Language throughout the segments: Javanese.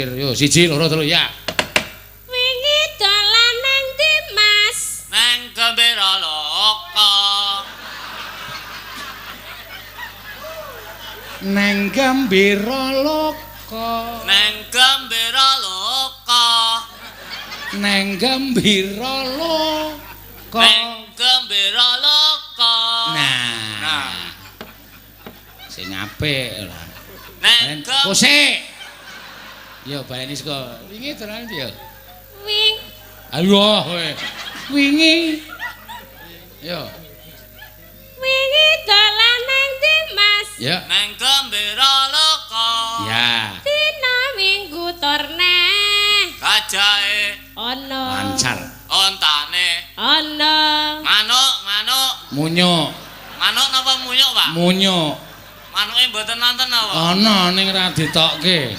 Yo 1 2 3 ya. Wingi dolan nang ndi, Mas? Nang Gembira Loka. Nang Gembira Loka. Nang Gembira Loka. Nang Gembira Loka. Nang Gembira Loka. Nah. Nah. Sing apik ora. Nang Kosek. Yo baleni saka wingi dolan ndi yo? Wing Ayo kowe. Wingi. Yo. wingi dolan nang ndi, Mas? Ya. Nang Gembira Loka. Ya. Dina Minggu torneh Gajahe ana. Lancar. ontane. Ana. Manuk, manuk. Munyuk. Manuk napa munyuk, Pak? Munyuk. Manuke mboten nonton napa? Ana ning ra ditokke.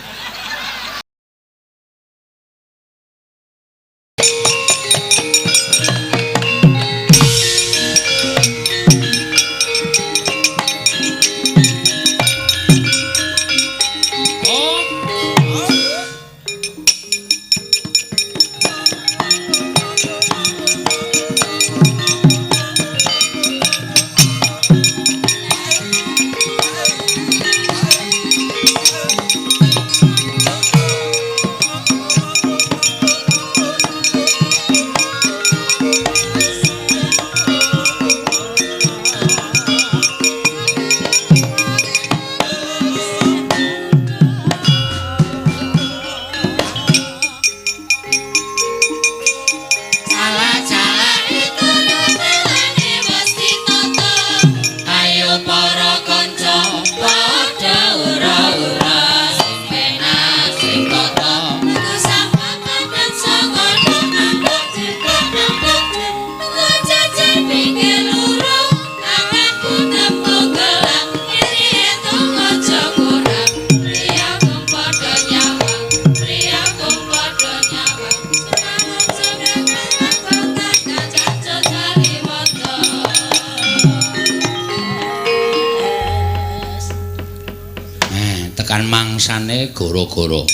Tekan mangsane goro-goro.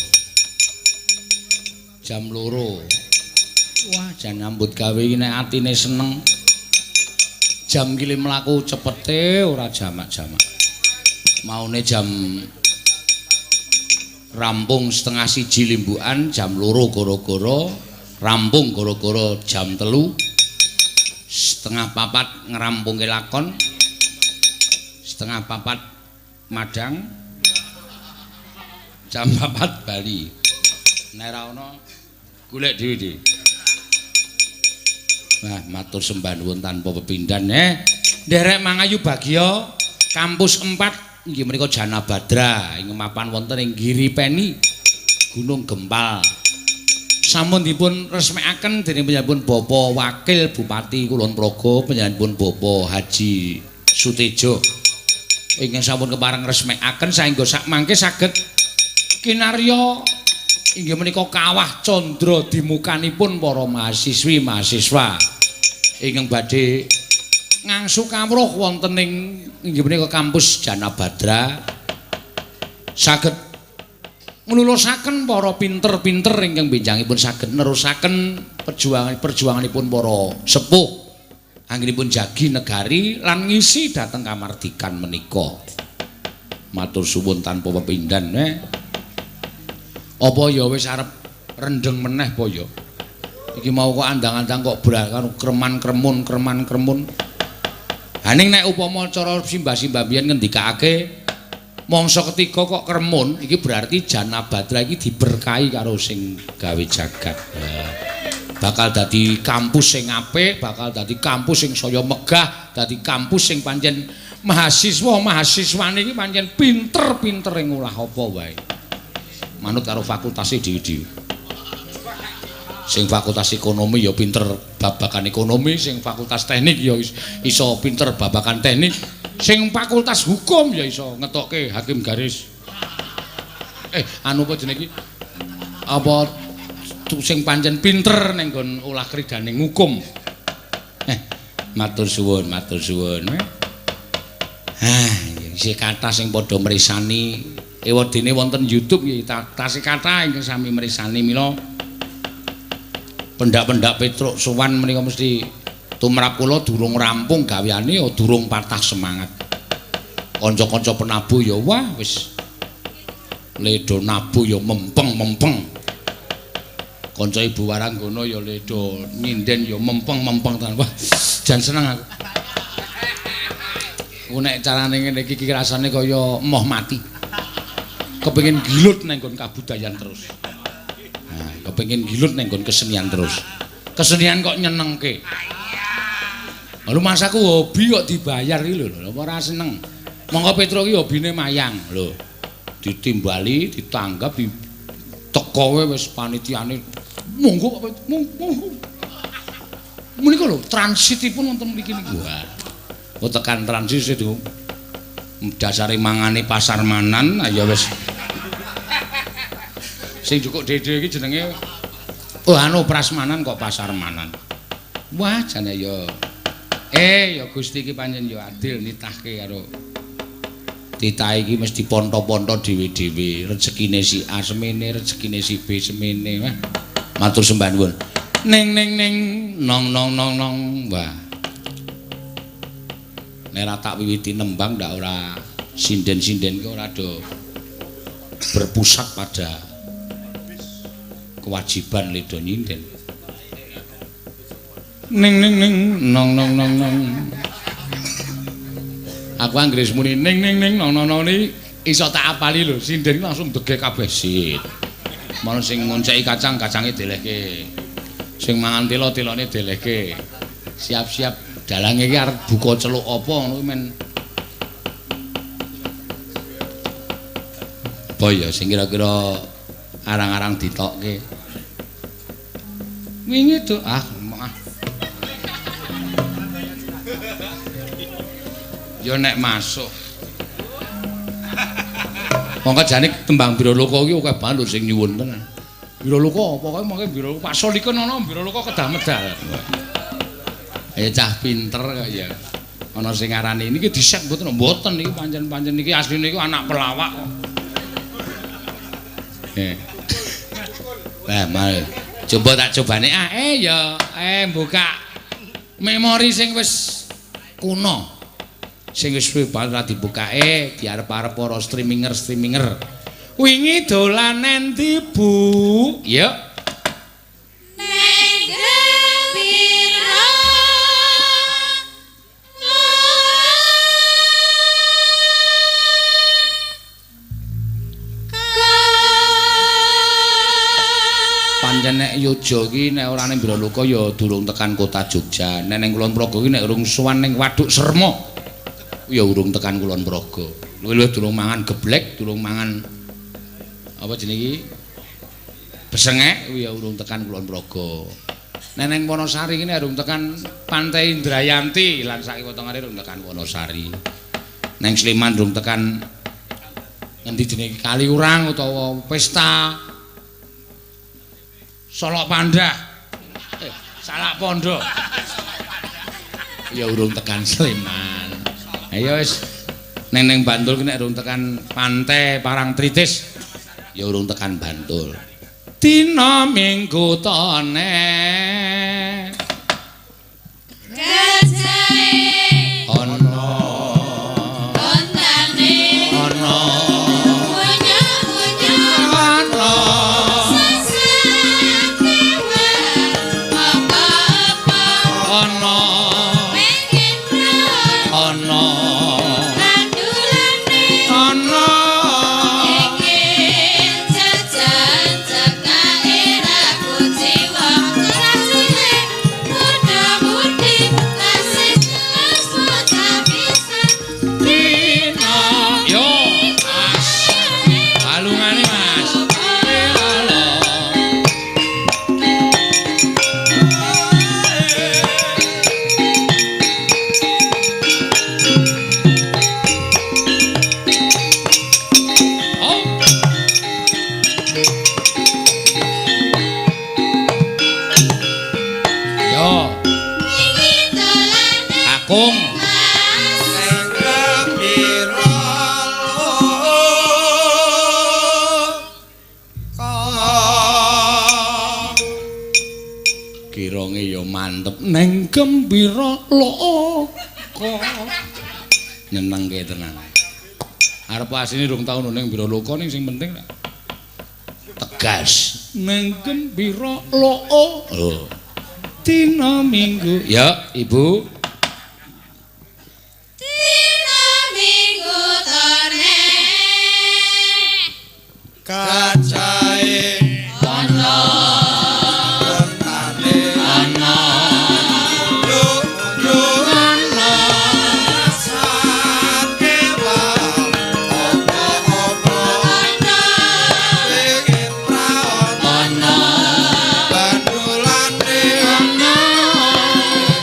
Jam 2. Wah, jan nyambut gawe iki nek atine seneng. Jam ki mlaku cepete ora jamak-jamak. Maune jam rampung 12.30 limbukan, jam 2 goro-goro, rampung goro-goro jam 3. 3:30 ngrampungke lakon. 3:30 madang. Jam 4 bali. Nek ora ana golek dhewe-dhewe. Wah, matur sembah nuwun tanpa pepindhan Nderek mangayu bagya kampus 4 inggih menika Janabadra ing mapan wonten ing Giripeni Gunung Gempal. Sampun dipun resmekaken dening panjenenganipun Bapak Wakil Bupati Kulon Progo panjenenganipun Bapak Haji Sutejo. Ingkang sampun kepareng resmekaken saengga sak mangke saged kinarya inggih menika kawah candra dimukanipun para mahasiswi mahasiswa ingkang badhe ngangsu kawruh wonten ing inggih menika kampus Janabadra saged nglulusaken para pinter-pinter ingkang benjangipun saged nerusaken perjuanganipun para sepuh anggenipun jagi negari lan ngisi dhateng kamardikan menika. Matur suwun tanpa pepindhan. Apa ya wis arep rendheng meneh apa ya? Iki mau kok andang-andang kok karo kreman-kremun kreman-kremun. Ha ning nek upama cara simbah-simbah biyen ngendikake mangsa ketiga kok kremun, iki berarti Janabadra iki diberkahi karo sing gawe jagat. Bakal dadi kampus sing apik, bakal dadi kampus sing saya megah, dadi kampus sing pancen mahasiswa-mahasiswane iki pancen pinter-pinter ing ngolah apa wae. Manut karo fakultase dhewe-dhewe. Sing fakultas ekonomi ya pinter babagan ekonomi, sing fakultas teknik ya iso pinter babagan teknik, sing fakultas hukum ya iso ngetokke hakim garis. Anu apa jenenge iki? Apa sing pancen pinter ning nggon olah kridane hukum. Matur suwun, matur suwun. Ah, isih kathah sing padha mrisani Ewadene wonten YouTube nggih tasih kathah ingkang sami mrisani mila pendak-pendak Petruk sowan menika mesti tumrap kula durung rampung gaweane ya durung patah semangat. Kanca-kanca penabuh ya wah wis ledo nabuh ya mempeng-mempeng. Kanca Ibu Waranggono ya ledo nyinden ya mempeng-mempeng tenan. Wah, jan seneng aku. Ku nek carane ngene iki rasane kaya emoh mati. Kepengin gilut nang nggon kabudayan terus. Nah, kepengin gilut nang nggon kesenian terus. Kesenian kok nyenengke. Lalu masaku hobi kok dibayar iki lho, apa ora seneng. Monggo Petruk iki hobine mayang lho. Ditimbali, ditanggap, ditekowe wis panitiane. Monggo Pak Petruk, monggo. Menika lho transitipun wonten mriki niku. Wah. Kok tekan transit itu dasare mangane pasar manan ya wis. Sing cukup dhewe iki jenenge oh anu prasmanan kok pasar manan. Wah jane ya ya Gusti iki pancen ya adil nitahke karo titah iki mesti ponto-ponto dhewe-dhewe, rezekine si A semene, rezekine si B semene. Wah matur sembah nuwun. Ning ning ning nong nong nong nong. Wah. Nek ora tak wiwiti nembang ndak ora sinden-sinden ki ora do berpusat pada kewajiban ledo nyinden. Ning ning ning nong nong nong nong. Aku anggere muni ning ning ning nong nong nong iki iso tak apali lho, sinden langsung degek kabeh sit. Mono sing ngonceki kacang, kacange delehke. Sing mangan telo, telone delehke. Siap-siap dalange iki arep buka celuk apa ngono men. Apa ya sing kira-kira arang-arang ditokke. Wingi to ah maaf. Ya nek masuk. Mongko jane tembang Biroloka iki akeh banget lho sing nyuwun tenan. Biroloka pokoke mongke Biroloka Pak Solikun ana Biroloka kedah medal. Ayo cah pinter kok ya. Ana sing ngarani niki diset mboten mboten niki pancen-pancen niki asline niku anak pelawak kok. Lah mal. Coba tak cobane ah ya buka memori sing wis kuno. Sing wis suwe banget ra dibukake diarep-arep para streaminger-streaminger. Wingi dolan endi, Bu? Ya. Neng gembira. Pancen nek Yogya iki nek ora ning Biroloka ya durung tekan kota Jogja. Nek ning Kulon Progo iki nek urung sowan ning Waduk Sermo ya urung tekan Kulon Progo. Luwih-luwih durung mangan geblek, durung mangan apa jenenge iki? Besengek ya urung tekan Kulon Progo. Nek ning Wonosari iki nek urung tekan Pantai Indrayanti lan saiki wetengane urung tekan Wonosari. Neng Sleman urung tekan ngendi jenenge Kaliurang utawa Pesta Solok Pandah. Salak Pondo. Ya urung tekan Sleman. Ayo wis neng neng Bantul ki nek urung tekan Pantai Parangtritis ya urung tekan Bantul. Dina Minggu tone Gajahe ana kontane ana munyo-munyo ana sesekewa apa-apa ana pengen ana randulane ana ingin jajan cekake ra kuciwa cilik muda-mudi tasih jelas pisan dina yo Mas balungane Mas. Oh. Yo, ingin dolane Kakung. Mas Neng gembira. Ironge ya mantep neng gembira loka. Nyenengke tenan. Arep asine rung tau ning Gembira Loka ning sing penting tegas neng gembira loka. Oh. Dina Minggu. Ya, Ibu. Dina Minggu tone Kacahe ana ontane ana unjuk ana sakewan apa-apa ana pengen praon ana bandulane ana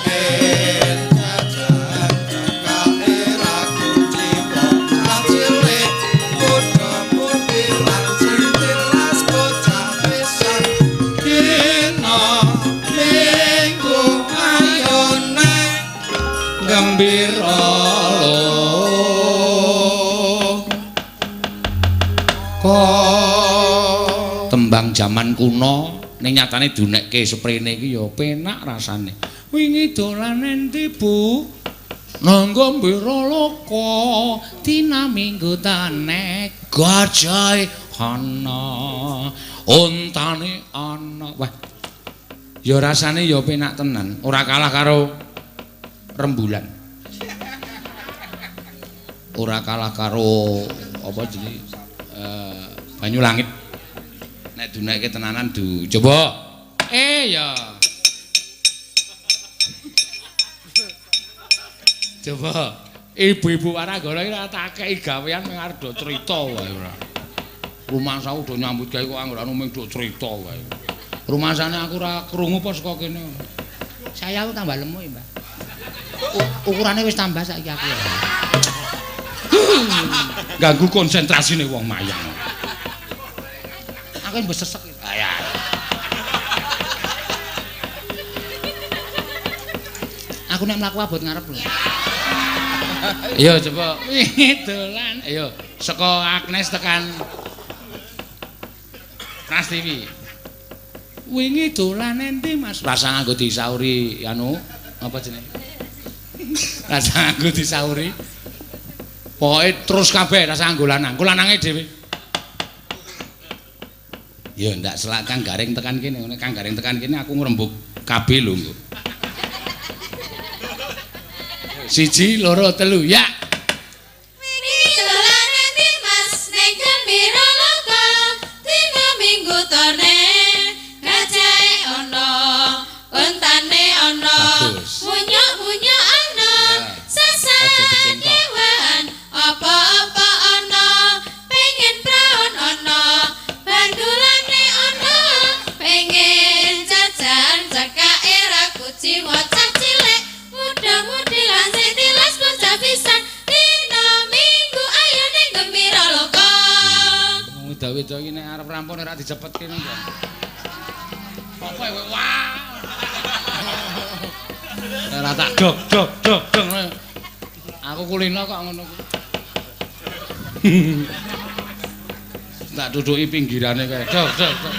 pengen jajan cekake ra kuciwa cah cilik muda-mudi lan tilas bocah pisan dina Minggu ayo neng Gembira loka. Tembang jaman kuno ning nyatane dunekke seprene iki ya penak rasane. Wingi dolan endi, Bu? Nang Gembira Loka, dina Minggu tane gajahe ana, ontane ana. Wah. Ya rasane ya penak tenan, ora kalah karo rembulan. Ora kalah karo apa jenenge banyu langit. Nek dunekke tenanan du. Coba. Ya. Coba ibu-ibu Waragara iki ora tak kei gawean mung arep do crita wae ora. Rumangsaku do nyambut gawe kok anggere anu mung do crita wae. Rumangsane aku ora krungu apa saka kene. Saya aku tambah lemu ya, Mbak. Ukurane wis tambah saiki aku. Ganggu konsentrasine wong mayang. Aku wis sesek. Ayah. Aku nek mlaku abot ngarep lho. Ayo coba wingi dolan. Ayo saka Agnes tekan Prastiwi. Wingi dolan endi, Mas? Rasa nganggo disauri anu apa jenenge? Rasa nganggo disauri. Pokoke terus kabeh rasa nganggo lanang. Ku lanange dhewe. Ya ndak selak Kang Gareng tekan kene. Nek Kang Gareng tekan kene aku ngrembug KB lho engko. 1 2 3 ya. Wingi dolan endi Mas ning Gembira Loka dina Minggu tone gajahe ana ontane ana Bagus. munyuk-munyuk ana Ya. Aja dicengkok. sasakewan apa-apa ana pengen praon ana bandulane ana pengen jajan cekake ra kuciwa cah cilik muda-mudi lan sing tilas bocah pisan dina Minggu ayo ning Gembira Loka. Wong wedok-wedok iki nek arep rampung ora dicepetke nang. Apa kowe wah. Ora tak dok dok dok dok. Aku kulino kok ngono kuwi. Tak duduki pinggirane kae. Dok dok dok.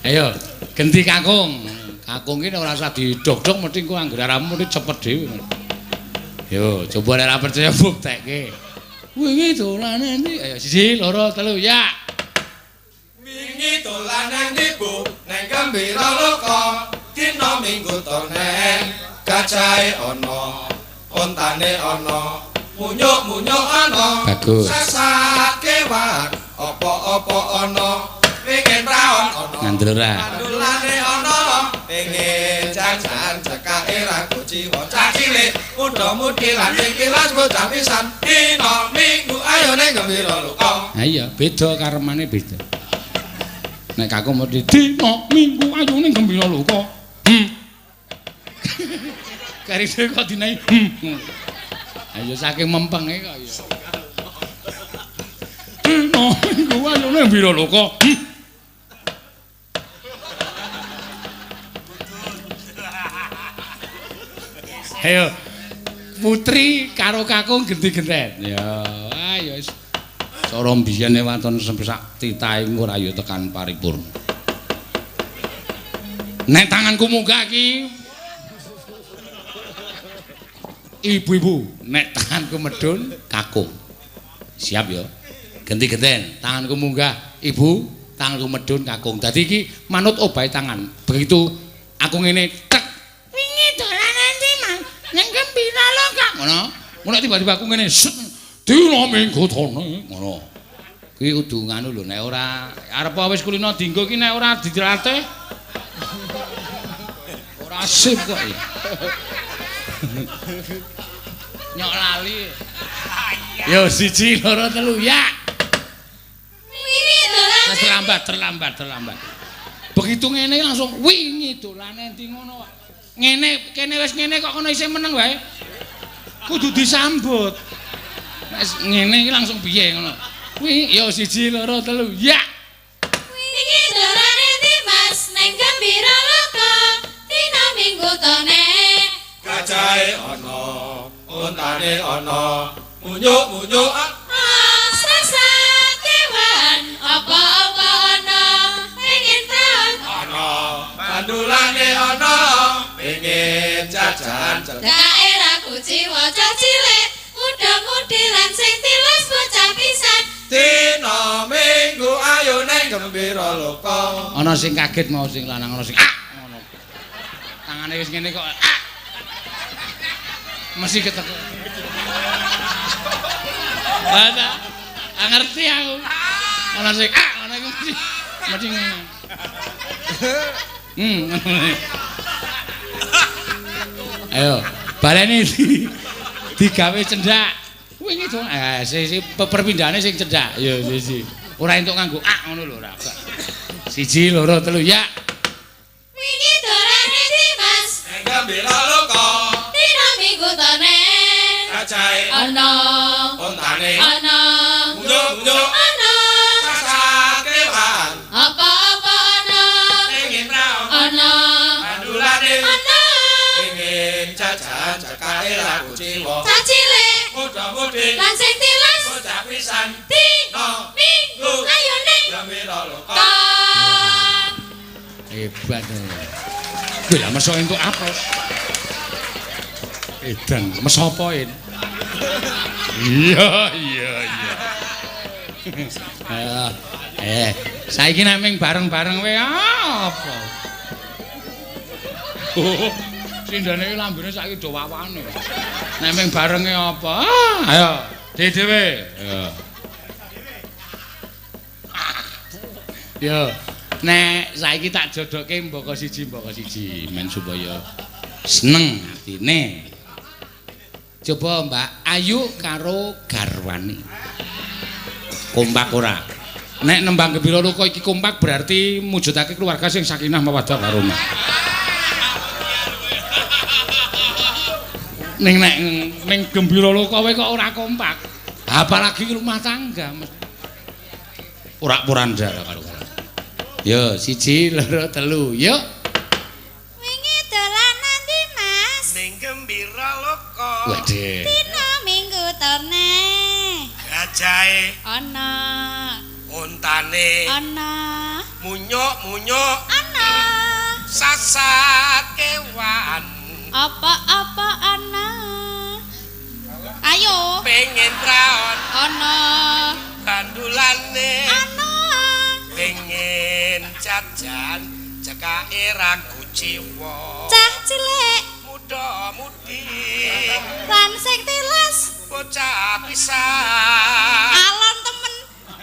Ayo, genti kakung. Kakung iki nek ora usah didok-dok mesti engko anggere aramu mesti cepet dhewe. Yo, coba nek ora percaya buktekke. Wingi dolan endi? Ayo 1 2 3 ya. Wingi dolan nang ndi, Bu? Neng Gembira Loka dina Minggu tonen gajahe ana ontane ana munyuk-munyuk ana Bagus. sasakewan apa-apa ana pengen praon ana Ngandel ora? Bandulane ana pengen jajan cekake ra kuciwa cah cilik muda-mudi lan sing kilas bocah pisan dina Minggu ayo neng Gembira Loka. Ha iya, beda karemane beda. Nek kakung mesti dina Minggu ayo ning Gembira Loka. Kari dhewe kok dinahi. Ayo saking mempenge kok ya. Dina Minggu ayo ning Gembira Loka. Ayo putri karo kakung genti-genten. Ya, ayo wis. Cara mbiyene waton sak titahe ora ya tekan paripurna. Nek tanganku munggah iki ibu-ibu, nek tanganku medun kakung. Siap ya. Genti-genten, tanganku munggah ibu, tanganku medun kakung. Dadi iki manut obahe tangan. Begitu aku ngene tek, wingi dolan endi, Mang? Ning Gembira lho, Kak. Ngono. Ngono tiba-tiba aku ngene set. Dina Minggu tone ngono. Kuwi kudu nganu lho, nek ora arep wis kulino dinggo iki nek ora dilatih ora sip kok. Nyok lali. Yo 1 2 3 ya. Wingi dolan Terlambat. Begitu ngene langsung wingi dolane endi ngono. Ngene kene wis ngene kok kono isih meneng wae. Kudu disambut. Nek ngene iki langsung piye ngono. Wingi yo 1 2 3 ya. Wingi dolan endi Mas ning Gembira Loka dina Minggu tone. Gajahe ana, untane ana, munyuk-munyuk Sasa kewan apa-apa ana pengen praon ana, bandulane ana, pengen jajan daerah kuciwa cah cilik muda-mudi lan sing tilas bocah pisan. Dina Minggu ayo neng Gembira Loka. Ana sing kaget mau sing lanang ana sing ah ngono. Tangane wis ngene kok ah. Mesti keteko. Ana ngerti aku. Ana sing ah ana iku mesti ngene. Ayo, baleni digawe cendhak. Wingi dong, si perpindahane sing cendhak. Ya siji. Ora entuk nganggo ah ngono lho ora. 1 2 3 ya. Wingi dolan endi Mas? Neng Gembira Loka. Dina Minggu tone. Gajahe ana, untane, ana, munyuk-munyuk ana, sasa kewan, apa-apa ana, pengen praon, ana, bandulane, ana, pengen jajan cekake ra kuciwa, cah cilik muda-mudi lan sing tilas bocah pisan, dina Minggu ayo ning Gembira Loka. Hebat. Kuwi lah meso entuk apes. Edan, meso apa en? Iya. Saiki nek ming bareng-bareng wae apa? Oh, sindane lambene saiki do wawane. Nek ming barenge apa? Ayo, dhewe. Ayo. Yo, nek saiki tak jodohke mbaka siji men supaya seneng atine. Coba Mbak Ayu karo garwane. Kompak ora? Nek nembang Gembira Loka iki kompak berarti mujudake keluarga sing sakinah mawaddah warahmah. Ning nek ning Gembira Loka wae kok ora kompak. Apalagi rumah tangga mesti ora puranda karo karo. Yo 1 2 3 yuk. Wingi dolan endi Mas? Ning Gembira Loka. Waduh. Dina Minggu tone. Gajahe ana, untane, ana, munyuk-munyuk ana, sasa kewan, apa-apa ana. Ayo, pengen praon, ana, bandulane, ana, pengen jajan cekake ra kuciwa, cah cilik muda-mudi lan sing tilas bocah pisan, alon temen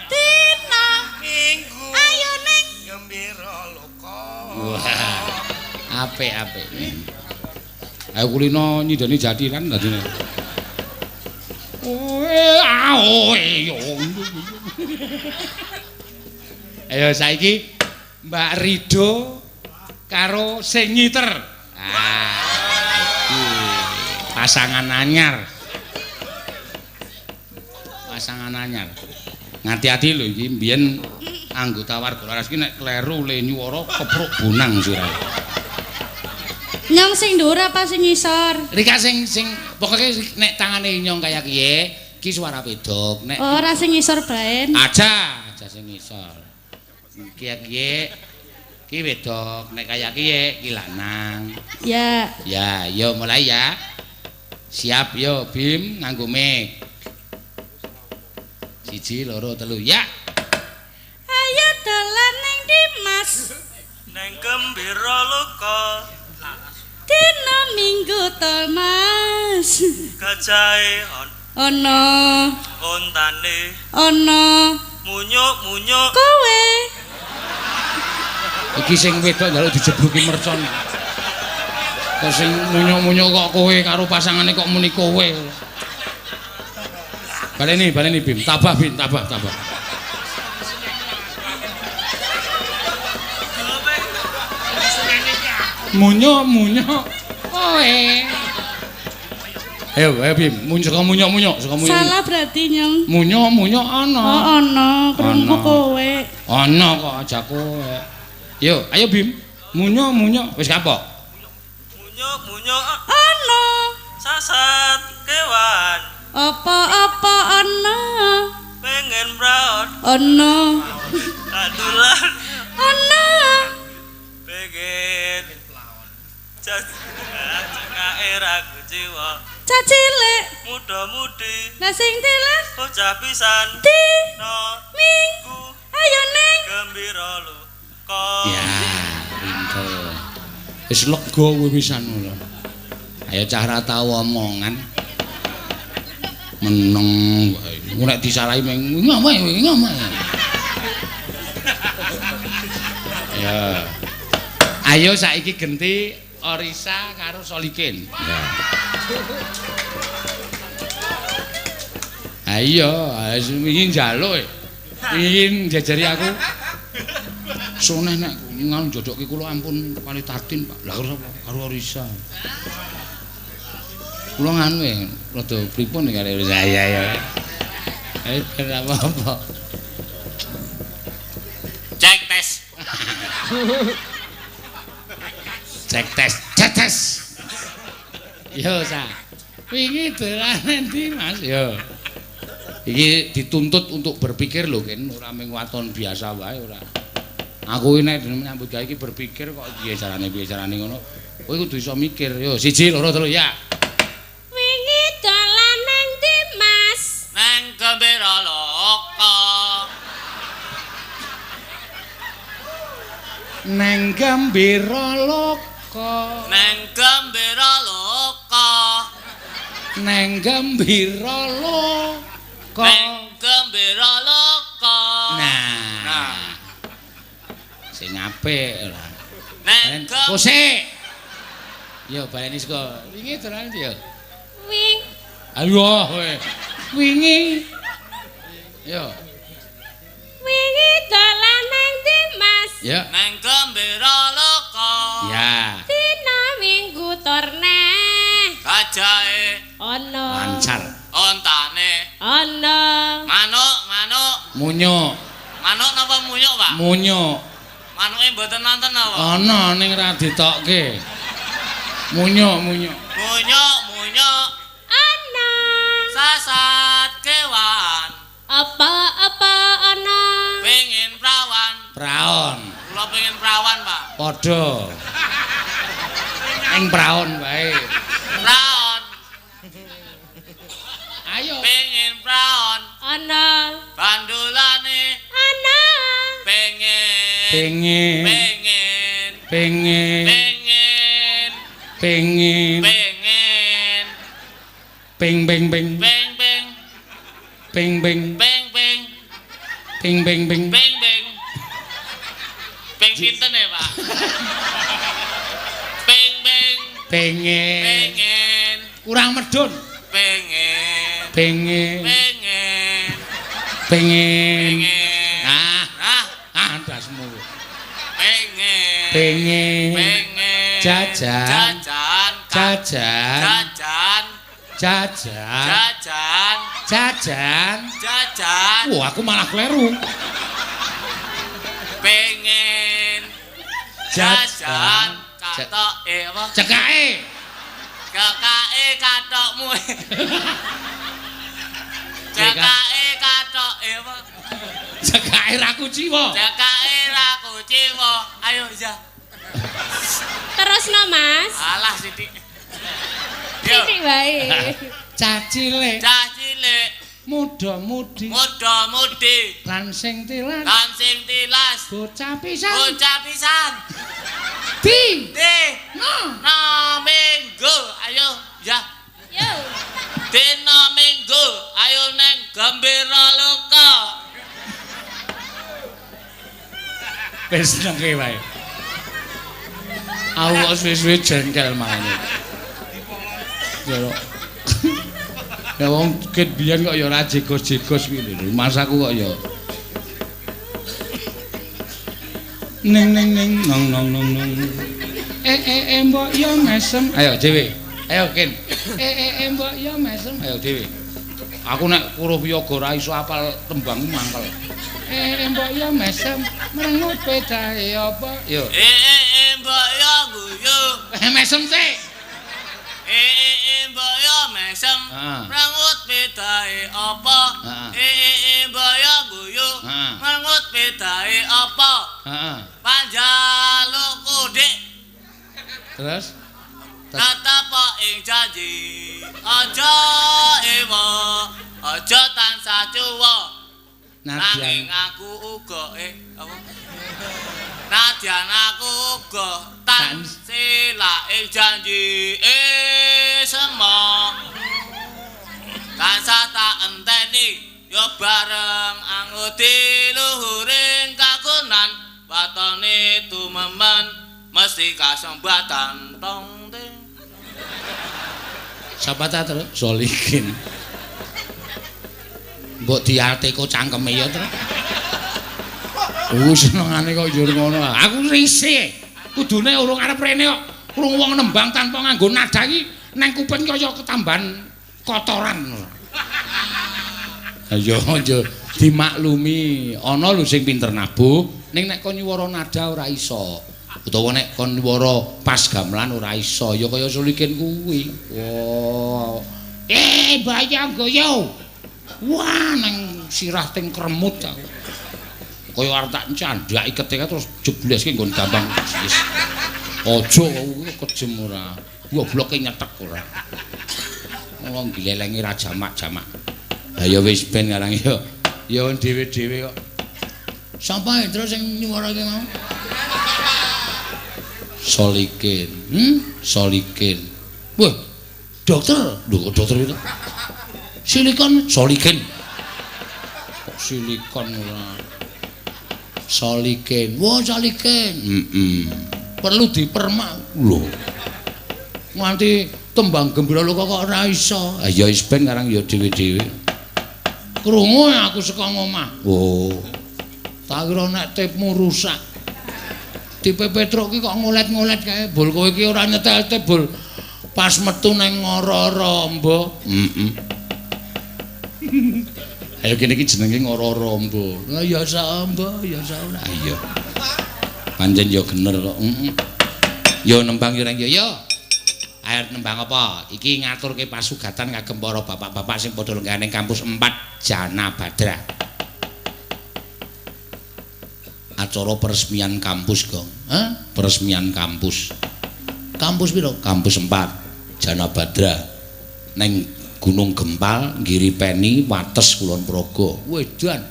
dina Minggu ayo ning Gembira Loka. Wah, apik-apik. Ayo kulino nyindani jathilan dadine. Ayo saiki Mbak Rido karo sing nyiter. Ah, iki pasangan anyar. Pasangan anyar. Ngati-ati lho iki mbiyen anggota warga laras iki nek kleru le nyuwara kepruk bonang sirahe. Nyong sing dhuwur apa sing ngisor? Rika sing sing pokoke nek tangane nyong kaya kiye, ki suara wedok. Nek Ora sing ngisor baen. Aja, aja sing ngisor. Kiye kiye Ki wedok, nek kaya kiye ki lanang. Ya. Ya, yo mulai ya. Siap yo Bim nganggo mic. 1 2 3 ya. Ayo dolan ning ndi, Mas? Neng Gembira Loka. Dina Minggu to, Mas. Gajahe ana ontane. Ana munyuk-munyuk kowe. Iki sing wedok njaluk dijebluki mercon. Kok sing munyuk-munyuk kok kowe karo pasangane kok muni kowe. Baleni, baleni Bim, tabah Bim, tabah, tabah. Munyuk-munyuk kowe. Ayo, ayo Bim, munyuk saka munyuk-munyuk, saka munyuk. Salah berarti nyong. Munyuk-munyuk ana. Oh, ana, krungu kowe. Ana kok aja kowe. Yo, ayo Bim. Munyuk-munyuk wis kapok. Munyuk-munyuk ana. Sasat kewan. Apa-apa ana. Pengen praon. Ana. Adulan. Ana. Pengen cekake ra kuciwa. Cah cilik muda-mudi. Lah sing telas bocah pisan. Dina Minggu. Ayo ning Gembira Loka. Ya, pinter. Wis lega kowe pisan ngono. Ayo cah ra tau omongan. Meneng wae. Engko nek disalahi meng ngomong ngomong. Ya. Ayo saiki genti Orisa karo Solikin. Ya. Ayo, ingin njaluk. Ingin jajari aku. Soneh nek nganu jodokke kula ampun kali Tatin, Pak. Lah karo sapa? Karo Orisa. Kula nganu e rada pripun kali Orisa. Ya ya. Eh ora apa-apa. Cek tes. Cek tes, cek tes. Yo sa. Wingi dolan endi, Mas? Yo. Iki dituntut untuk berpikir lho, Ken, ora mung waton biasa wae ora. Aku iki nek nyambut gawe iki berpikir kok piye carane ngono. Kowe kudu iso mikir. Yo, 1 2 3 ya. Wingi dolan nang ndi, Mas? Nang Gembira Loka. Nang Gembira Loka. Nang Gembira Loka. Nang Gembira Loka. Nang Gembira Loka. Nah. Nah. Sing apik ora. Nang Kosek. Yo baleni saka wingi dolan ndi yo? Wing. Ayo kowe. Wingi. Yo. Wingi dolan nang ndi, Mas? Ya. Nang Gembira Loka. Ya. Dina Minggu torneh. Gajahe ana. Lancar. Ontane. Ana. Manuk, manuk. Munyuk. Manuk napa munyuk, Pak? Munyuk. Manuke mboten nonton apa? Ana ning ra ditokke. Munyuk, munyuk. Munyuk, munyuk. Ana. Sasat kewan. Apa-apa ana. Pengen prawan. Praon. Kula pengen prawan, Pak. Padha. Ning praon wae. Praon. Ayo. Pengen praon. Ana. Bandulane. Ana. Pengen. Pengen. Pengen. Pengen. Pengen. Pengen. Pengen. Ping ping ping. Ping ping. Ping ping. Ping ping. Ping ping ping. Ping ping. Ping pinten ya, Pak? Ping ping. Pengen. Pengen. Kurang medun. Pengen. Pengen. Pengen. Pengen. Pengen. Ah, Ah, ah ndasmu. pengen. Pengen. Pengen. Jajan. Jajan. Jajan. Jajan. Jajan. Jajan. Jajan. Jajan. Wah, aku malah kleru. Pengen. Jajan. Katoke apa? Cekake. Cekake katokmu. Cekake katoke apa? Cekake ra kuciwa. Cekake ra kuciwa. kuciwa. Ayo ya. Terusno, Mas. Alah sithik. Yo, Sithik wae. Cah cilik cah cilik muda-mudi muda-mudi lan sing tilas lan sing tilas bocah pisan bocah pisan. di Di no no minggu ayo ya. Yo. Dina minggu ayo neng Gembira Loka. Wis nengke wae. Aku kok suwe-suwe jengkel marane. Ya ya wong ket biyen kok ya ora jegos-jegos kuwi lho. Masaku kok ya. Ning ning ning nong nong nong nong. Eh eh eh mbok yo mesem. Ayo dhewe. Ayo Kin. Eh eh eh mbok yo mesem. Ayo dhewe. Aku nek huruf yoga ora iso apal tembang mangkel. Eh eh mbok yo mesem merengut pedahe apa? Yo. Eh eh eh mbok yo guyu. Eh mesem sik. Eh eh eh mbok yo mesem. Ah. Merengut pedahe apa? Ah. Eh eh eh mbok yo guyu. Ah. Merengut pedahe apa? Heeh. Panjalukku Dik Terus tetep ing janji. Aja ewa, aja tansah cuwa. Nanging Nadyan aku uga apa? Nadyan aku uga tansila ing janji sema. Tansah tak enteni ya bareng angudi luhuring kagunan watone tumemen mesti kasembatan tong ting. Sapa ta terus? Solikin. Mbok diateko cangkeme ya terus. Senengane kok yo ngono. Aku risih. Kudune urung arep rene kok. Krungu wong nembang tanpa nganggo nada iki nang kuping kaya ketambahan kotoran. Ayo aja dimaklumi. Ana lho sing pinter nabuh, ning nek kon nyuwara nada ora iso. Utawa nek kon nyuwara pas gamelan ora iso, ya kaya Solikin kuwi. Wah. Eh, bayang goyo. Wah, nang sirah ting kremut aku. Kaya arep tak candhaki keteke terus jebleske nggon gampang. Wis. Aja kuwi kejem ora. Gobloke nyetek ora. Wong glelengi ra jamak-jamak. Lah ya wis ben karang ya. Ya dhewe-dhewe kok. Sapa terus sing nyuwara iki mau? Solikin. Solikin. Wah, dokter. Lho kok dokter itu? Silikon, Solikin. Kok silikon ora? Solikin. Wah, Solikin. Heeh. Perlu dipermak. Lho. Nganti tembang Gembira Loka kok ora iso. Ah ya wis ben karang ya dhewe-dhewe. Krungu aku saka ngomah. Oh. Tak kira nek tipmu rusak. Tipe Petruk ki kok ngolet-ngolet kae. Bol kowe iki ora nyetel tip bol. Pas metu nang Ngoro-Rombo. Heeh. Ayo kene iki jenenge Ngoro-Rombo. Lah ya saombo, ya saora. Iya. Pancen ya gener kok. Heeh. Ya nembang ya reng ya. Ya. Ayo nembang apa? Iki ngaturke pasugatan kagem para bapak-bapak sing padha lenggah ning kampus 4 Jana Badra. Acara peresmian kampus, Gong. Hah? Peresmian kampus. Kampus piro? Kampus 4 Jana Badra. Neng Gunung Gempal, Giripeni, Wates, Kulon Progo. Wedan.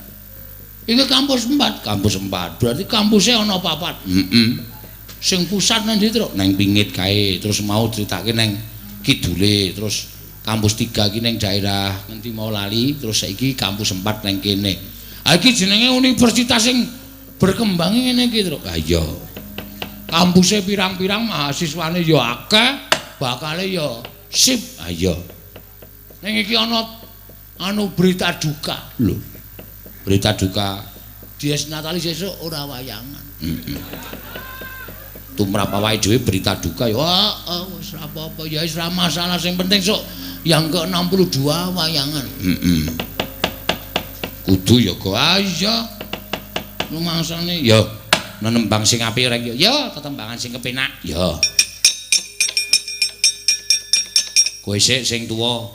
Iki kampus 4, kampus 4. Berarti kampusnya ana papat. Heeh. Sing pusat nang ndi, Truk? Nang Pingit kae. Terus mau critake nang kidule, terus kampus 3 iki nang daerah ngendi mau lali, terus saiki kampus 4 nang kene. Ha iki jenenge universitas sing berkembang ngene iki, Truk. Ha iya. Kampuse pirang-pirang mahasiswane ya akeh, bakale ya sip. Ha iya. Ning iki ana anu berita duka. Lho. Berita duka Dies Natalis sesuk ora wayangan. Heeh. Tumrap awake dhewe berita duka ya wis ora apa-apa ya wis ora masalah sing penting sok yang ke-62 wayangan. Heeh. Kudu ya go. Ah iya. Lumangsane ya nembang sing apik rek ya. Ya tetembangan sing kepenak. Ya. Kowe sik sing tuwa.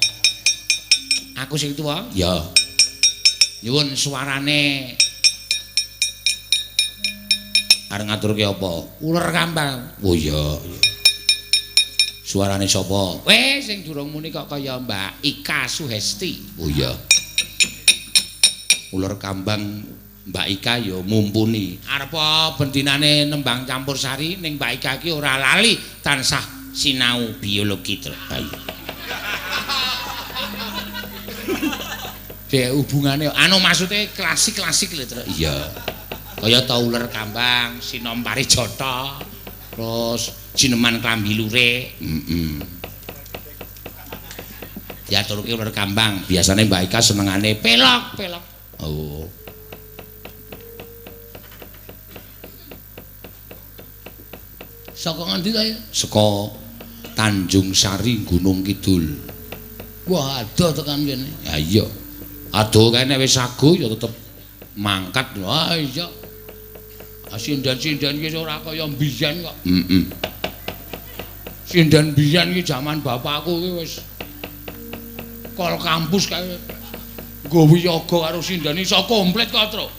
Aku sing tuwa? Ya. Nyuwun suarane Arep ngaturke apa? Uler kambang. Oh iya. Suarane sapa? Weh, sing durung muni kok kaya Mbak Ika Suhesti. Oh iya. Uler kambang Mbak Ika ya mumpuni. Arep bendinane nembang campur sari ning Mbak Ika iki ora lali tansah sinau biologi terus. Ayo. Dek hubungane anu maksude klasik-klasik lho, Truk. Iya. Kaya ta uler kambang, sinom parijata, terus jineman klambi lurik. Heeh. Diaturke uler kambang, biasane Mbak Ika senengane pelok, pelok. Oh. Saka ngendi ta ya? Saka Tanjung Sari Gunung Kidul. Wah, adoh tekan kene. Ya iya. Adoh kae nek wis sagu ya tetep mangkat. Wah, iya. Sinden-sinden iki ora kaya mbiyen kok. Heeh. Sinden mbiyen iki jaman bapakku iki wis kol kampus kae nggo wiyaga karo sinden iso komplit kok, Truk.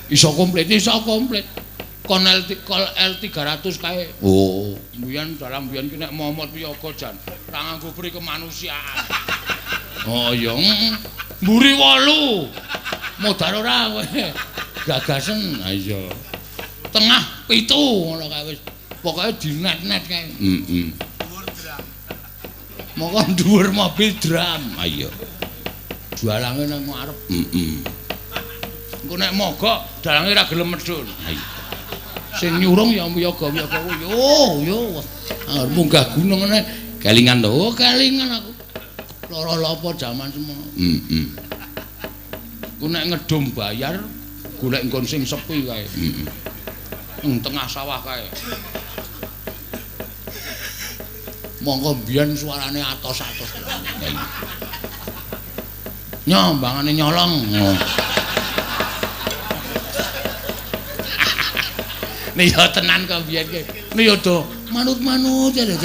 Iso komplit, iso komplit. Kon L kol L300 kae. Oh, mbiyen dalam mbiyen ki nek momot wiyaga jan ora nganggo pri kemanusiaan. Oh iya, mburi 8. Modar ora kowe. Gagasen. Ha iya. Tengah 7 ngono kae wis. Pokoke dinet-net kae. Heeh. Moko dhuwur mobil drum. Ha iya. Dalange nang ngarep. Heeh. Engko nek mogok dalange ora gelem medhun. Ha iya. Sing nyurung ya wiyaga-wiyaga kuwi. Yo yo. Angger munggah gunung ngene kelingan to. Oh, kelingan aku. Lara lapa jaman semono. Heeh. Ku nek ngedum bayar golek nggon sing sepi kae. Heeh. Ing tengah sawah kae. Monggo mbiyen suarane atos-atos. Nyombangane nyolong. Nek ya tenan kok biyen ki. Nek ya do manut-manut ya lho.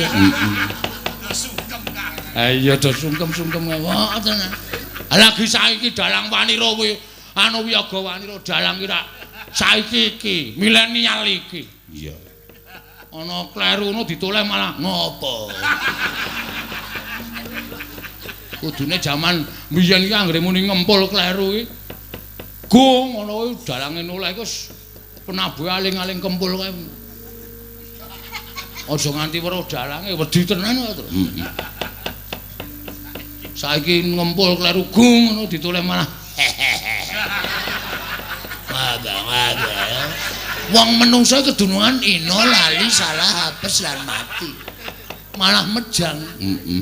Ha iya do sungkem-sungkem wae tenan. Lagi saiki dalang wanira kuwi anu wiyaga wanira dalang ki rak saiki iki milenial iki. Iya. Ana kleru ngono ditoleh malah ngopo. Kudune jaman mbiyen iki anggere muni ngempul kleru iki. Go ngono kuwi dalange noleh iku wis penabuhe aling-aling kempul kae. Aja nganti weruh dalange wedi tenan kok, Tru. Heeh. Saiki ngempul kleru gung ngono ditoleh malah. Waga-waga. Wong menungso kedunungan ino lali salah apes lan mati. Malah mejang. Heeh.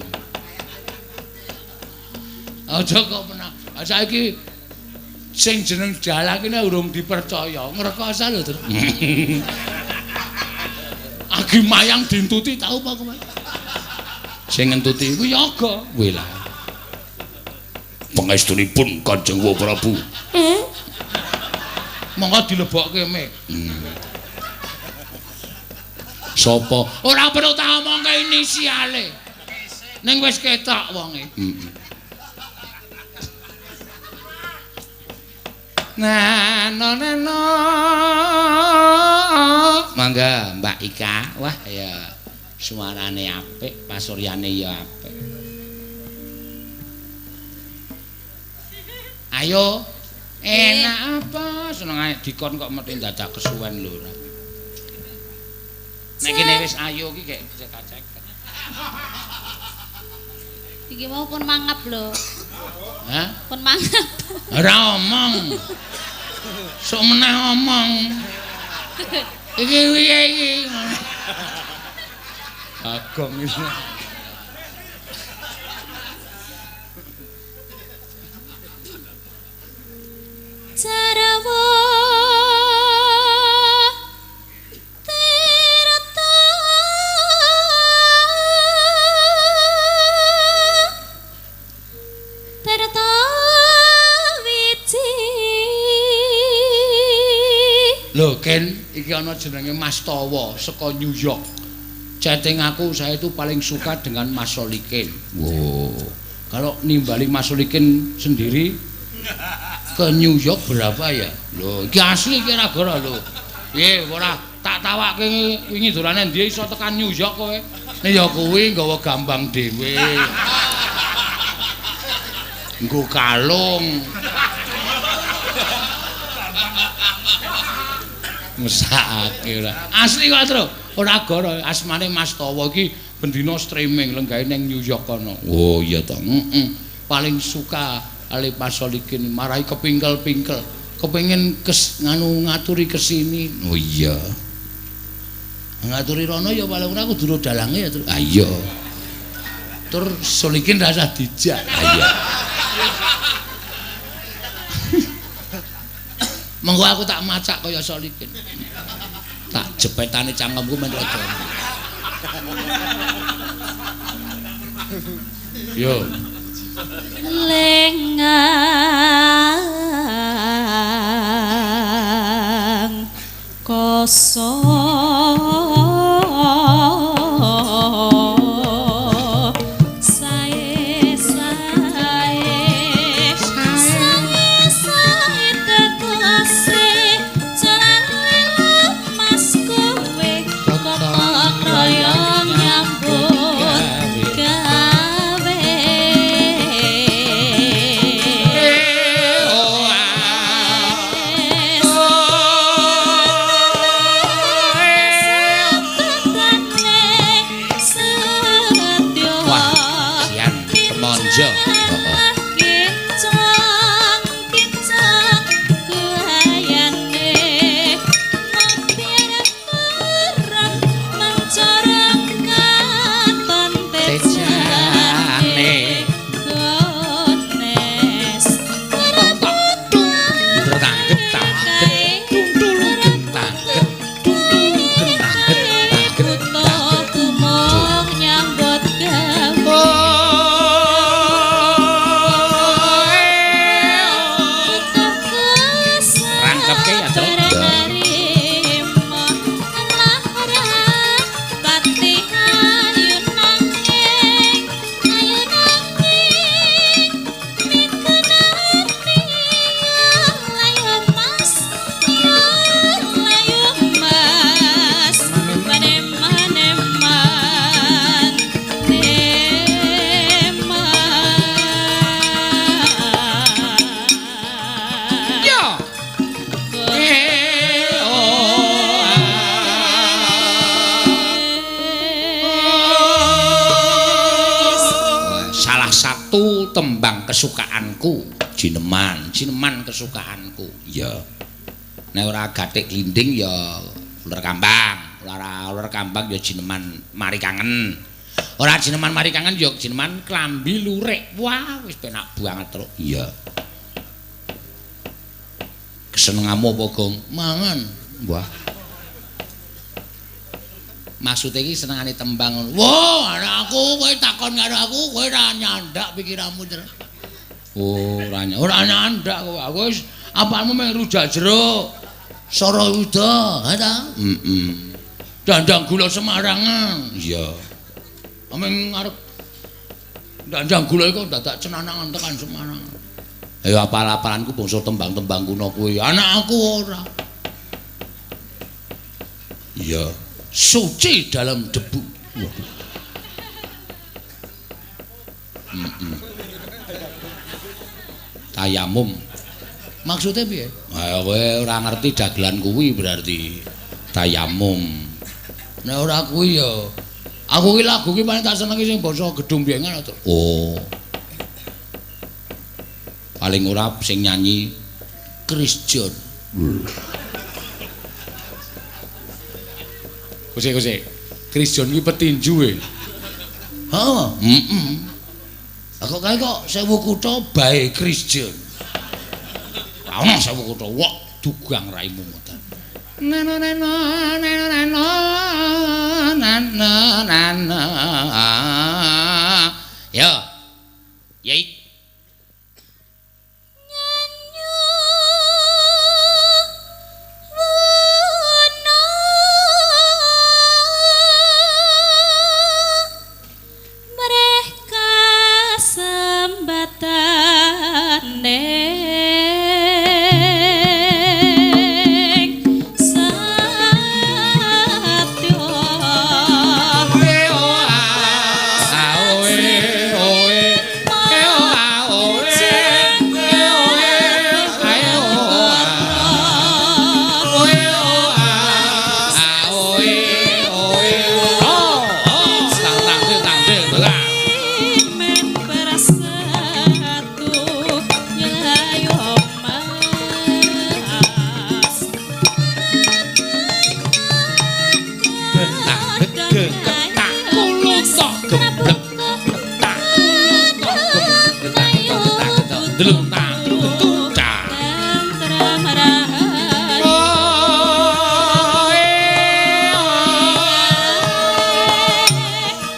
Aja kok menang. Saiki sing jeneng dalang iki urung dipercaya, ngrekoso lho, Tru. Agi mayang dintuti tau apa kowe? Sing ngentuti kuwi yoga. Kuwi lah. Pangestunipun Kanjeng Prabu. Monggo dilebokke mik. Sapa? Ora perlu tak omongke inisiale. Ning wis ketok wonge. Nah, no, no, no. Mangga Mbak Ika. Wah, ya suarane apik, pasuryane ya apik. Ayo, enak apa? Senengane dikon kok mesti dadak kesuwen lho ora. Nek kene wis ayo iki gek cek-cek. Iki mau pun mangap lho. Hah? Pun mangap. Ora omong. Sok meneh omong. Iki piye iki? Bagong iki. Jarawa tirta tirta wiji. Lho Ken, iki ana jenenge Mas Tawa saka New York. Chatting aku, saya itu paling suka dengan Mas Solikin. Wow. Kalau nimbali Mas Solikin sendiri ke New York berapa ya? Lho, iki asli iki ora goro lho. Piye ora tak tawake wingi dolane ndi iso tekan New York kowe. Nek ya kuwi nggawa gambang dhewe. Nggo kalung. Mesake ora. Asli kok, Tru. Ora goro asmane Mas Tawa iki bendina streaming lenggahe ning New York kono. Oh iya to. Heeh. Paling suka kali Mas Solikin marahi kepingkel-pingkel. Kepengin kes nganu ngaturi kesini. Oh iya. Ngaturi rono ya paling ora kudu dalange ya, Tru. Ah iya. Tur Solikin rasa dijak. Ah iya. Mengko aku tak macak kaya Solikin. Tak jepetane cangkemku men rada. Yo. Lengang kosong sae sae sae sae tetose jalan lemas kowe kok royo nyambut gawe. Wah, sian temonjo. Heeh. Kincang kincang kuayane mampir perang mancorong katon tejane gones Tertangkep tangket tung gentangket tung gentangket tangket Kutha kumung nyambut gawe. Rangkepke ya, Tru. Ya. Salah satu tembang kesukaanku, jineman, jineman kesukaanku. Ya. Nek ora gathik glinding ya uler kambang, ora uler kambang ya jineman mari kangen. Ora jineman mari kangen ya jineman klambi lurik. Wah, wis penak banget, Truk. Iya. Kesenenganmu apa, Gong? Mangan. Wah. Maksude iki senengane tembang ngono. Wah, anakku kowe takon karo aku, kowe ora nyandak pikiranmu, Truk. Oh, ora nyandak kowe. Aku wis apalmu mung rujak jeruk. Sarawuda, ha ta? Heeh. Dandang gula Semarangan. Iya. Ameng arep dandang gula iku dadak cenanangan tekan Semarang. Ayo apal-apalanku bangsa tembang-tembang kuno kuwi. Anakku ora. Iya. Suci dalam debu. Wah. Tayamum. Maksudnya piye? Ha kowe ora ngerti dagelan kuwi berarti. Tayamum. Nek ora kuwi ya aku ki lagu ki paling tak senengi sing basa Gedung Biyengan to. Oh. Paling ora sing nyanyi Chris John. Kose-kose. Chris John ki petinju e. Heeh. Heeh. Aku kae kok sewu kutha bae Chris John. Ra ono sewu kutha, wok dugang raimu ngoten. Nano nano nano nano nano nano. Yo. Yai. Sembatane. Delung tak tu cak. Tentrem rahayu.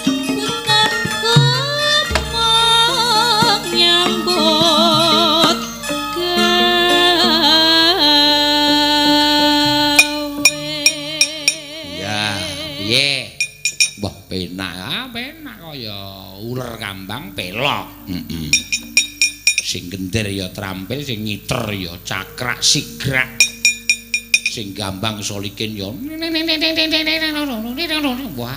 Puterku mung nyambut gawe. Ya, piye? Wah, penak, ah, penak kaya uler kambang pelok. Heeh. Sing gender ya trampil, sing ngiter ya cakrak sigrak. Sing gambang solikin ya wah.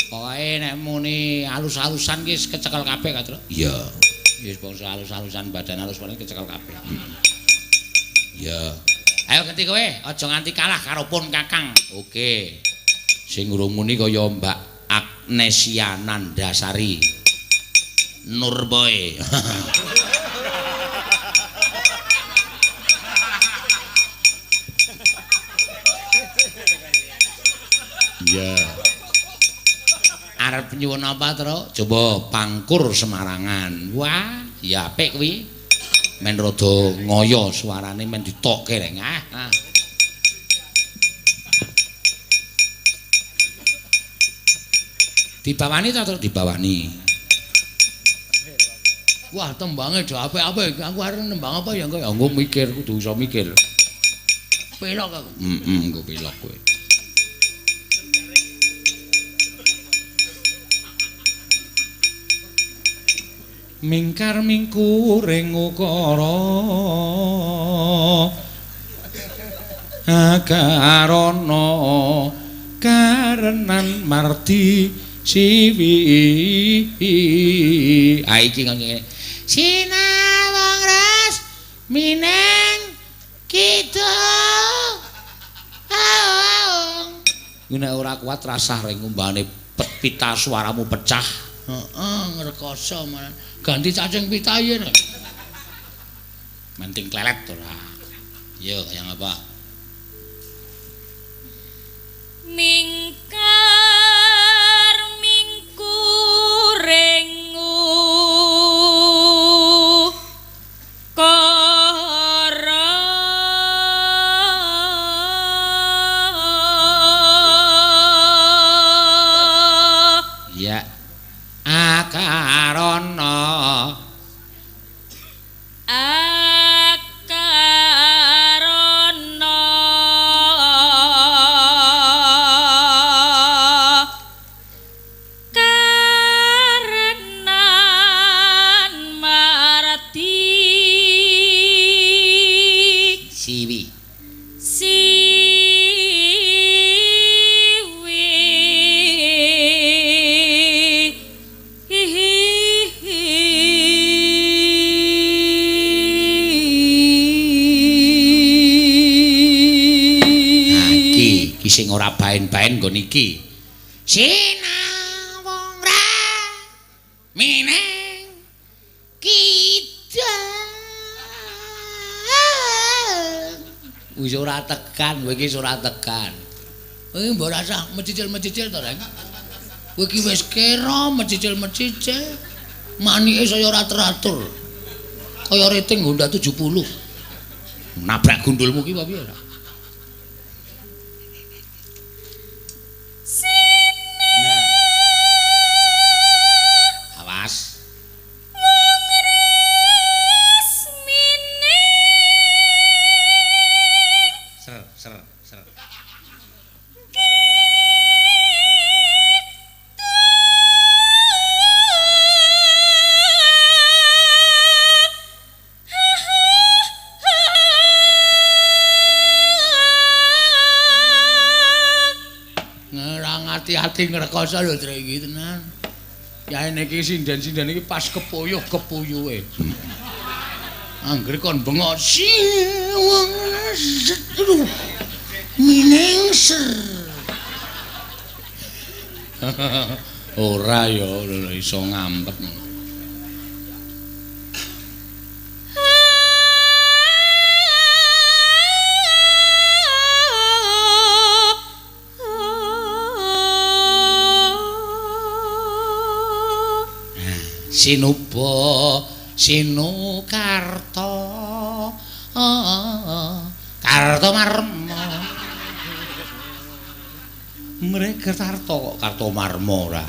Pokoke nek muni alus-alusan ki wis kecekel kabeh Katro. Iya. Wis bangsa alus-alusan badan alus paling kecekel kabeh. Iya. Ayo ganti kowe, aja nganti kalah karo pun Kakang. Oke. Sing urung muni kaya Mbak Agnesia Nandasari. Nurboy. Iya. Arep nyuwun apa, Tru? Coba pangkur Semarangan. Wah, ya apik kuwi. Men rada ngoyo suarane men ditokke reng. Ah. Dibawani ta, Tru? Dibawani. Wah, tembange do apik-apik. Aku arep nembang apa ya engko? Ya engko mikir, kudu iso mikir. Pelok aku. Heeh, engko pelok kowe. Mingkar mingkuring ukara akarana karenan mardi siwi. Ah iki ngene. Sinawang ras mineng kidung. Kuwi nek ora kuat rasah ring ngumbane pita suaramu pecah. Heeh, ngrekoso malah. Ganti cacing pita yen. Menting klelet ora. Yo, yang apa? Mingkar mingkuring ukara Ya. Akarana akarana karenan marti siwi. Siwi. Nah, iki iki sing ora baen-baen nggon iki. Sinawang ra mineng kidang. Wis ora tekan, kowe iki wis ora tekan. Kowe iki mbok rasah mecicil-mecicil to, Reng. Kowe iki wis kera mecicil-mecicil. Manike saya ora teratur. Kaya rating Honda 70. Nabrak gundulmu ki apa piye ora? Awas. Ser ser ser. Ngerang ati-ati ngrekoso lho Tru iki tenan. Ya niki sinden-sinden iki pas kepuyuh kepuyuhe. Angger kon bengok siwang aduh miningser. Ora ya ora iso ngampet. Sinuba Sinukarta Kartomarma. Mrek Karto kok Kartomarma ora.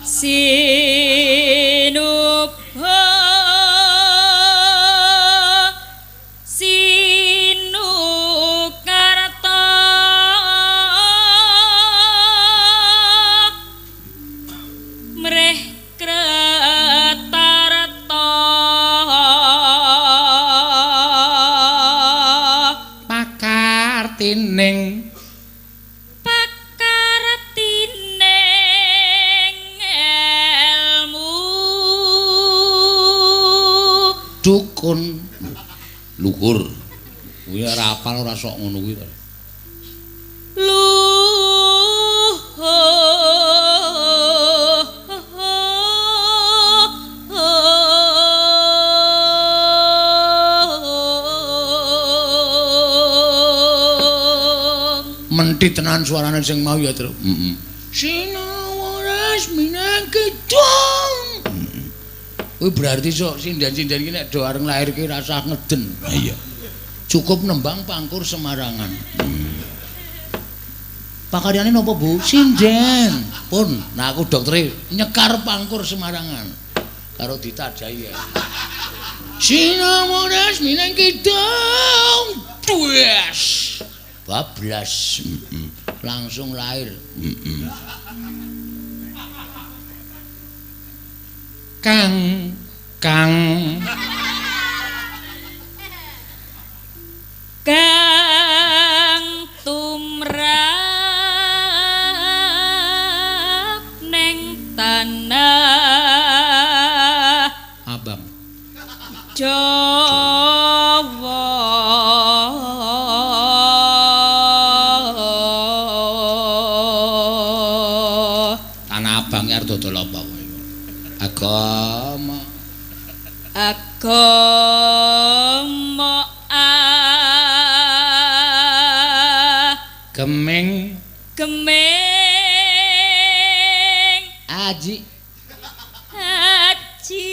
Sinuba Sinukarta mreh Kretarta Pakartining pakartining elmu dukun luhur. Kuwi ora apal ora sok ngono kuwi to. Luhur. Menthi tenan suarane sing mau ya, Tru. Heeh. Sinawaras minangkidung. Kuwi berarti sok sinden-sinden iki nek do areng lahir ki rasah ngeden. Ha iya. Cukup nembang pangkur Semarangan. Pakaryane napa, Bu? Sinden. Pun, nah aku doktere nyekar pangkur Semarangan. Karo ditajahi ya. Sinawaras minangkidung. Dues. Bablas. Langsung lahir. Kang kang Kang tumrap neng tanah abang Jawa. Tanah abang ki arep dodol apa kowe? Agama. Agama Geming geming aji aji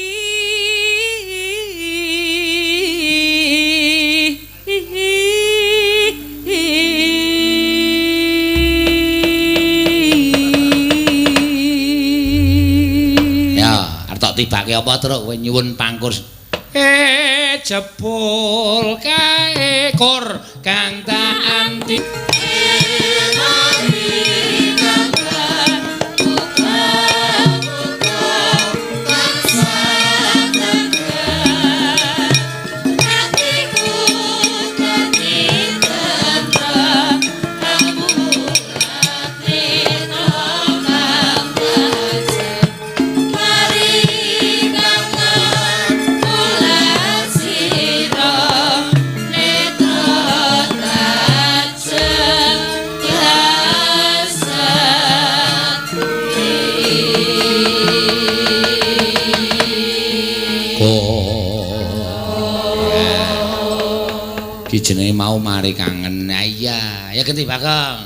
Ya, arep tok tibake apa truk kowe nyuwun pangkur. Jebul kae kor kang tak anti. Ki jenenge mau mari kangen. Ha iya, ya genti Bagong.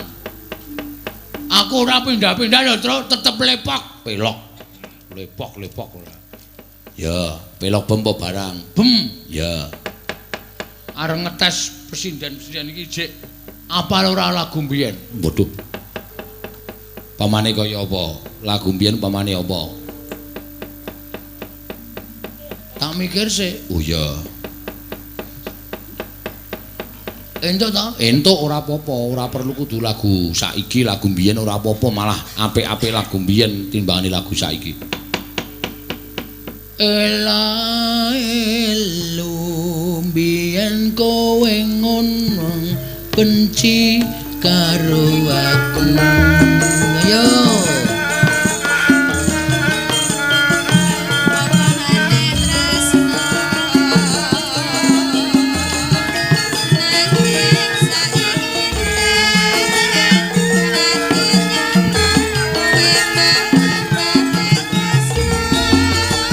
Aku ora pindah-pindah lho, Tru, tetep lepok. Pelok. Lepok, lepok ora. Ya, pelok bem apa barang? Bem. Ya. Arep ngetes pesinden-pesinden iki jek apal ora lagu mbiyen. Waduh. Pamane kaya apa? Lagu mbiyen pamane apa? Tak mikir sik. Oh iya. Entuk ta? Entuk ora apa-apa, ora perlu kudu lagu saiki, lagu mbiyen ora apa-apa, malah apik-apik lagu mbiyen timbangane lagu saiki. Ela elu mbiyen kowe ngono benci karo aku. Ayo.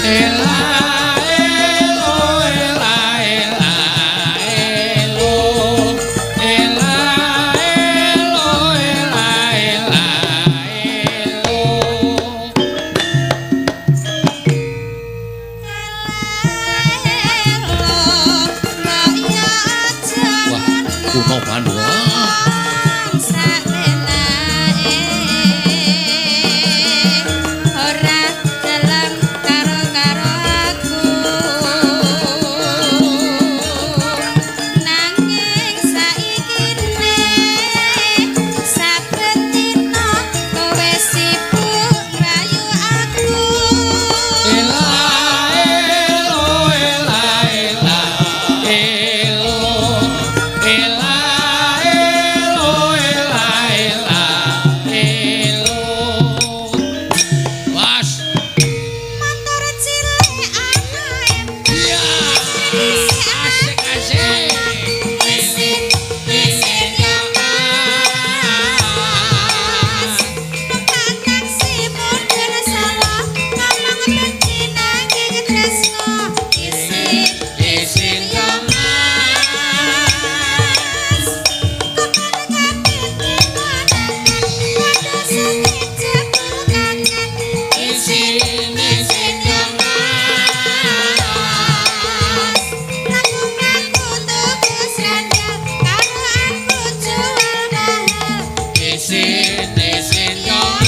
Ela elo ela ela elo ela elo ela elo. kuno Pandhawa. Ora gelem karo-karo aku nanging saiki ne saben dina kowe sibuk ngrayu aku. Ela elo ela ela elo ela elo ela ela elo. Was. Motor cilik ana Iya. Asik asik. isin isin yo Mas numpak taksi model Solo ngomong benci nanging tresno isin Isin yo Mas kapan kabeh dimanangan padha sedih jebul kangen isin isin yo Mas mlaku-mlaku tuku sandal karo aku jual mahal Isin isin yo Mas.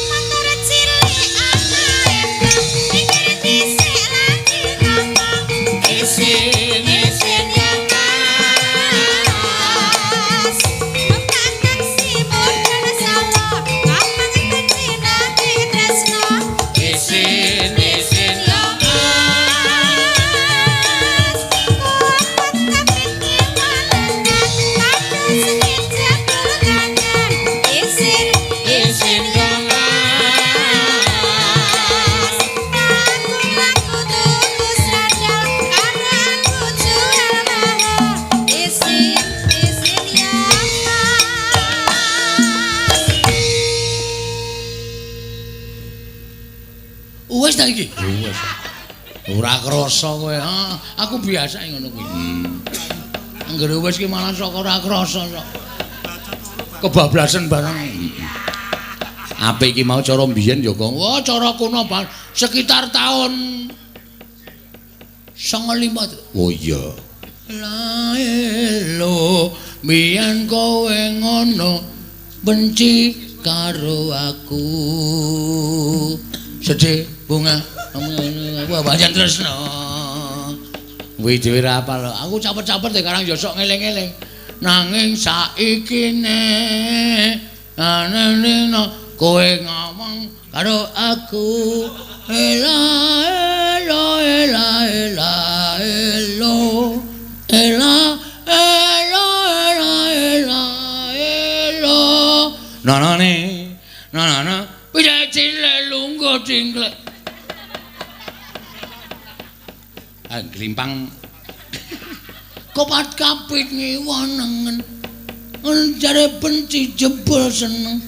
Motor cilik ana embang mikir dhisik lagi ngomong isin isin yo Mas numpak taksi model Solo ngomong benci nanging tresno Isin isin yo Mas kuwat kabeh dimanangan padha sedih jebul kangen isin isin yo Mas mlaku-mlaku tuku sandal karo aku jual mahal isin isin yo Mas. Wis ta iki? Wis. Ora krasa kowe. Ha, aku biasa ngono kuwi. Anggere wis ki malah sok ora krasa sok. Kebablasan barang. Apik iki mau cara mbiyen ya, Kong. Wah, cara kuno sekitar tahun 95. Oh iya. Laelo mbiyen kowe ngono benci karo aku. Sedih bunga wah pancen tresno. Kuwi dhewe ra apal. Aku capet-capet e karang ya sok ngeling-eling. Nanging saiki ne anene kowe ngomong karo aku. Ela elo ela ela elo ela elo ela ela elo nanane nanana piye cilik lungguh dingklek. Ah, glimpang Kopat kapit ngiwa nengen jare benci jebul seneng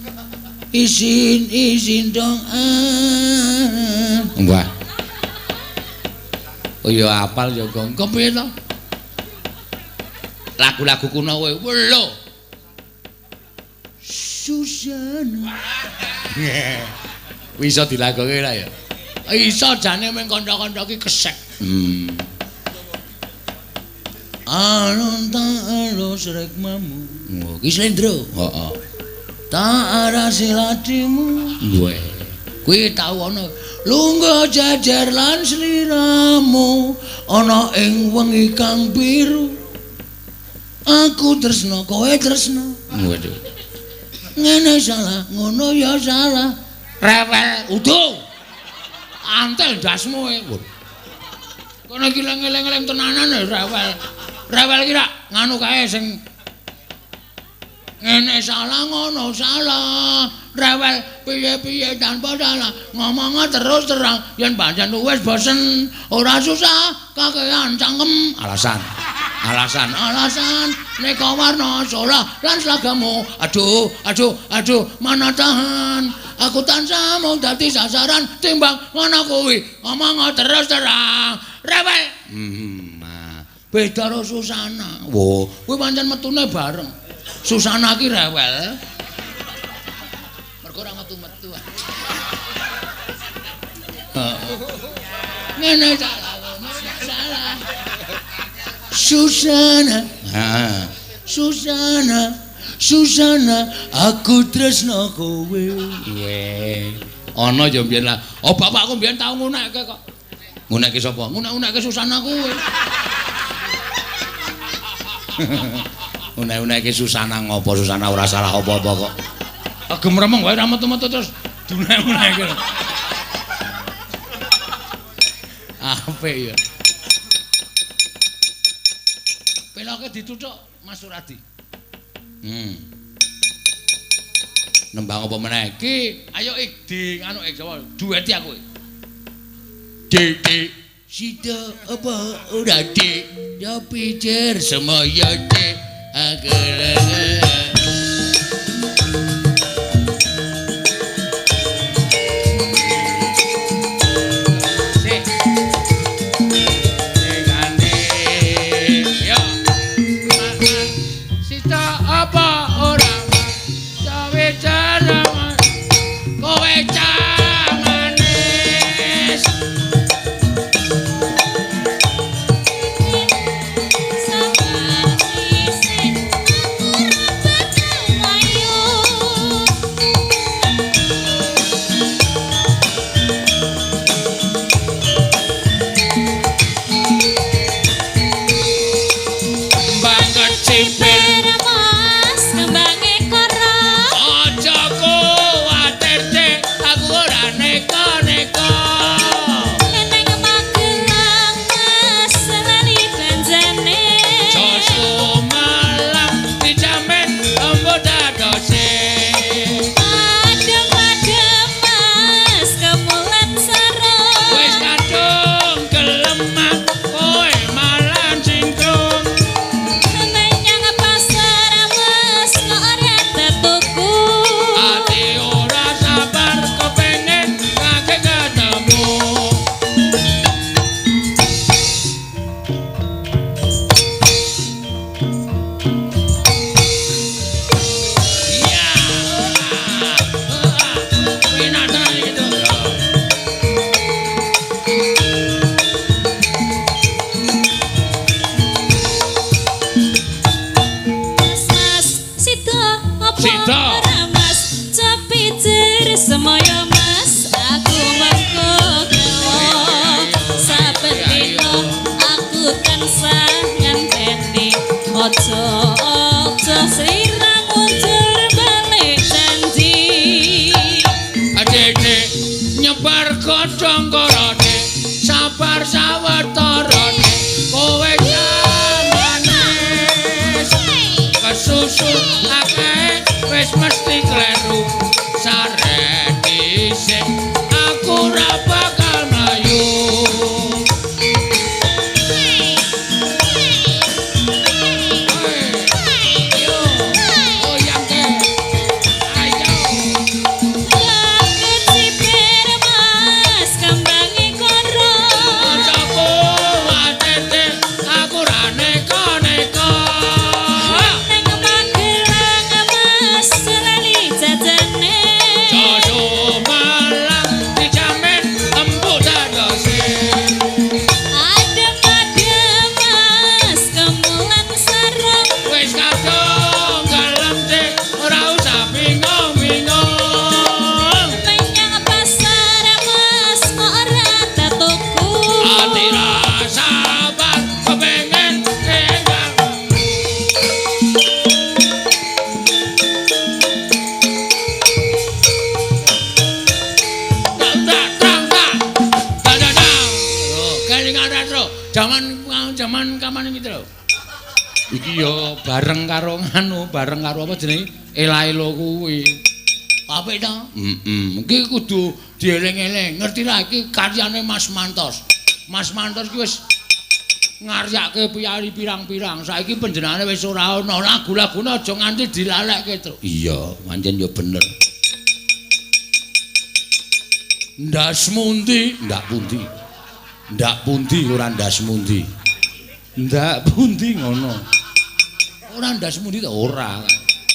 isin isin dong ah. Wah. Oh ya apal ya, Gong. Kepiye to? Lagu-lagu kuno kowe. Lho. Susana. Kuwi iso dilagoke ra ya? Iso jane mung kanca-kanca ki kesek. Alun tak alus rekmamu. Oh, ki slendro. Heeh. Tak arasi latimu. Weh. Kuwi tau ana lungguh jejer lan sliramu ana ing wengi kang biru. Aku tresno, kowe tresno. Waduh. Ngene salah, ngono ya salah. Rewel udu. Antel ndasmu kowe. Kono iki lengeleng-eleng tenanan rewel. Rewel ki rak nganu kae sing Ngene salah ngono salah. Rewel piye-piye tanpa salah. Ngomong terus terang yen pancen wis bosen, ora susah kakean cangkem. Alasan. Alasan, alasan neka warna solah lan slagamu. Aduh, aduh, aduh, mana tahan. Aku tansah mung dadi sasaran timbang ngono kuwi. Ngomong terus terang. Rewel. Beda karo Susana. Wo, kuwi pancen metune bareng. Susana ki rewel. Mergo ora metu-metu. Ngene salah, ngene salah. Susana, ha. Susana, Susana, aku tresno kowe. Iya. Ana ya mbiyen lah. Oh bapakku mbiyen tau ngunekke kok. Ngunekke sapa? Ngunek-unekke Susana kuwi. Unek-unekke Susana ngopo? Susana ora salah apa-apa kok. Agem remeng wae ora metu-metu terus diunek-unekke. Apik ya. Peloke dituthuk Mas Suradi. Nembang apa meneh iki? Ayo ik di anu ik sapa? Dueti aku. D D sida apa ora D? Ya pijer semaya D. Aku jaman kapan iki lho. Iki ya bareng karo nganu, bareng karo apa jenenge? Ela-elo kuwi. Apik ta? Heeh. Iki kudu dieling-eling. Ngerti ra iki karyane Mas Mantos. Mas Mantos iki wis ngaryake piyari pirang-pirang. Saiki panjenengane wis ora ana. Lagu-lagune aja nganti dilalekke, Truk. Iya, pancen ya bener. Ndas mundi, ndak pundi. Ndak pundi ora ndas mundi. Ndak pundi ngono. Ora ndas mundi ta ora.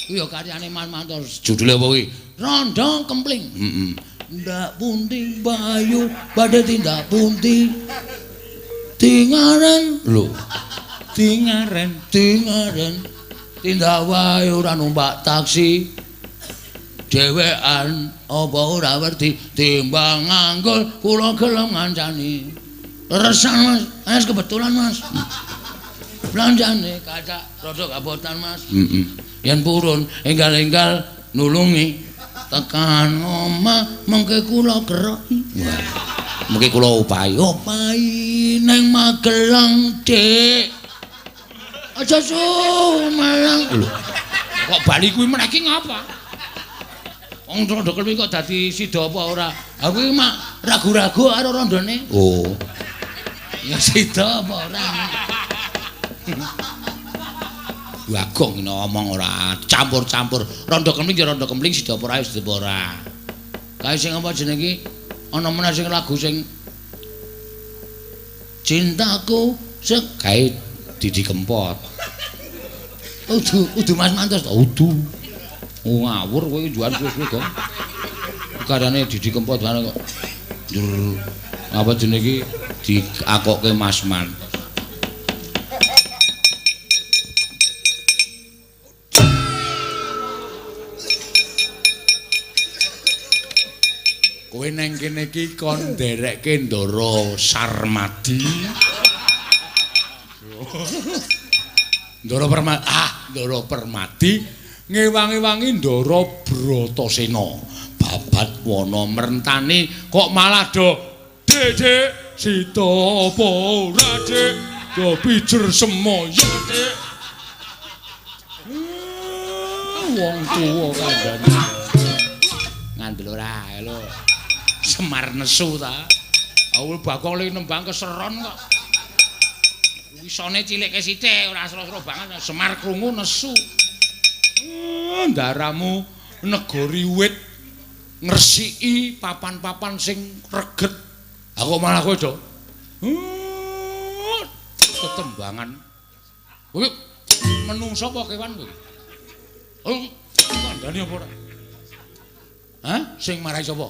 Kuwi ya karyane Mas Mantos. Judule apa kuwi? Rondo Kempling. Heeh. Ndak pundi Bayu badhe tindak pundi. Tingaren lho. Tingaren, tingaren. Tindak wae ora numpak taksi. Dhewean apa ora werdi timbang nganggur kula gelem ngancani. Resan Mas, wis kebetulan Mas. Belanjane kacak rada kabotan Mas. Heeh. Yen purun enggal-enggal nulungi tekan omah mengke kula geroki. Mengke kula opahi. Opahi nang Magelang, Dik. Aja sumelang. Lho. Kok bali kuwi meneh iki ngapa? Wong rondo kuwi kok dadi sida apa ora? Aku iki mak ragu-ragu karo rondone. Oh. Ya sida apa ora? Bagong ngomong ora campur-campur. Rondo kempling ya rondo kempling, sida apa ora sida apa ora. Kae sing apa jenenge iki? Ana meneh sing lagu sing Cintaku sek kae Didi Kempot. Udu udu Mas Mantos udu. Oh ngawur kowe iki juan suwe-suwe, Gong. Karane Didi Kempot bareng kok. Njur apa jenenge iki diakokke Mas Mantos. Kowe neng kene iki kon nderekke Ndara Sarmadi. Ndara Permadi, Ndara Permadi ngewangi-wangi Ndara Bratasena. Babat wana merentani kok malah do Dik, Dik, sida apa ora, Dik? Do pijer semaya, Dik. Wong tuwa kandhane. Ngandel ora lho. Semar nesu ta. Awul Bagong le nembang keseron kok. Wisone cilike sithik ora sro-sro banget. Semar krungu nesu. Ndaramu negori wit ngresiki papan-papan sing reget. Aku malah kowe do. Ketembangan. Kowe menungso apa kewan kowe? Oh, kandhane apa ora? Hah? Sing marai sapa?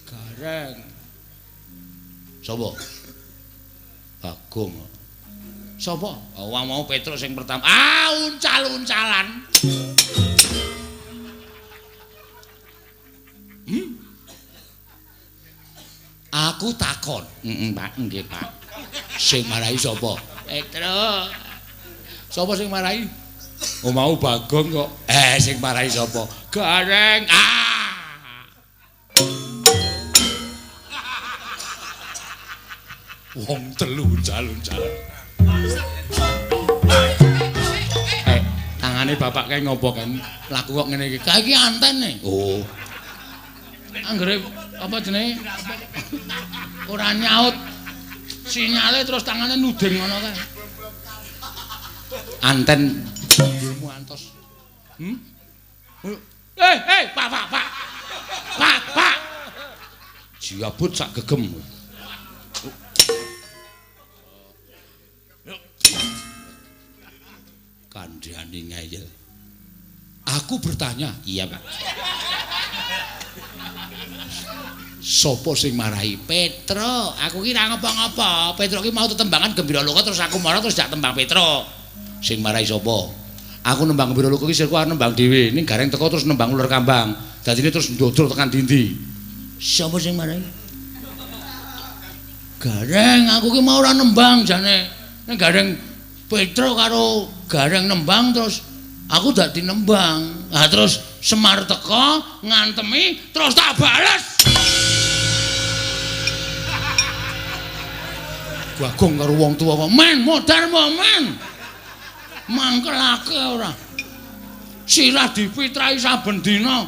Gareng. Sapa? Bagong. Sapa? Oh, wong mau Petruk sing pertama. Ah, uncal-uncalan. Aku takon. Heeh, Pak. Nggih, Pak. Sing marai sapa? Petruk. Sapa sing marai? Oh, mau Bagong kok. Sing marai sapa? Gareng. Ah. Wong telu uncal-uncalan. Tangane bapak kae ngopo kan? Laku kok ngene iki. Kae iki antene. Oh. Anggere apa jenenge? Ora nyaut. Sinyale terus tangane nuding ngono kae. Anten ndulmu antos. Pak, Pak, Pak. Pak, Pak. Jiabut sak gegem. Kandhane ngeyel. Aku bertanya, iya Pak. Sopo sing marahi? Petro. Aku ki ra ngopo-ngopo. Petro ki mau tetembangan Gembira Loka terus aku mara terus jak tembang Petro. Sing marahi sapa? Aku nembang Gembira Loka ki sirku arep nembang dhewe. Ning gareng teko terus nembang uler kambang. Dadine terus ndodro tekan dindi. Sapa sing marahi? Gareng, aku ki mau ora nembang jane. Ning gareng Petro karo gareng nembang terus aku dadi nembang. Ah terus Semar teko ngantemi terus tak bales. Bagong karo wong tuwa kok men modar mo men. Mangkelake ora. Sirah dipitrahi saben dina.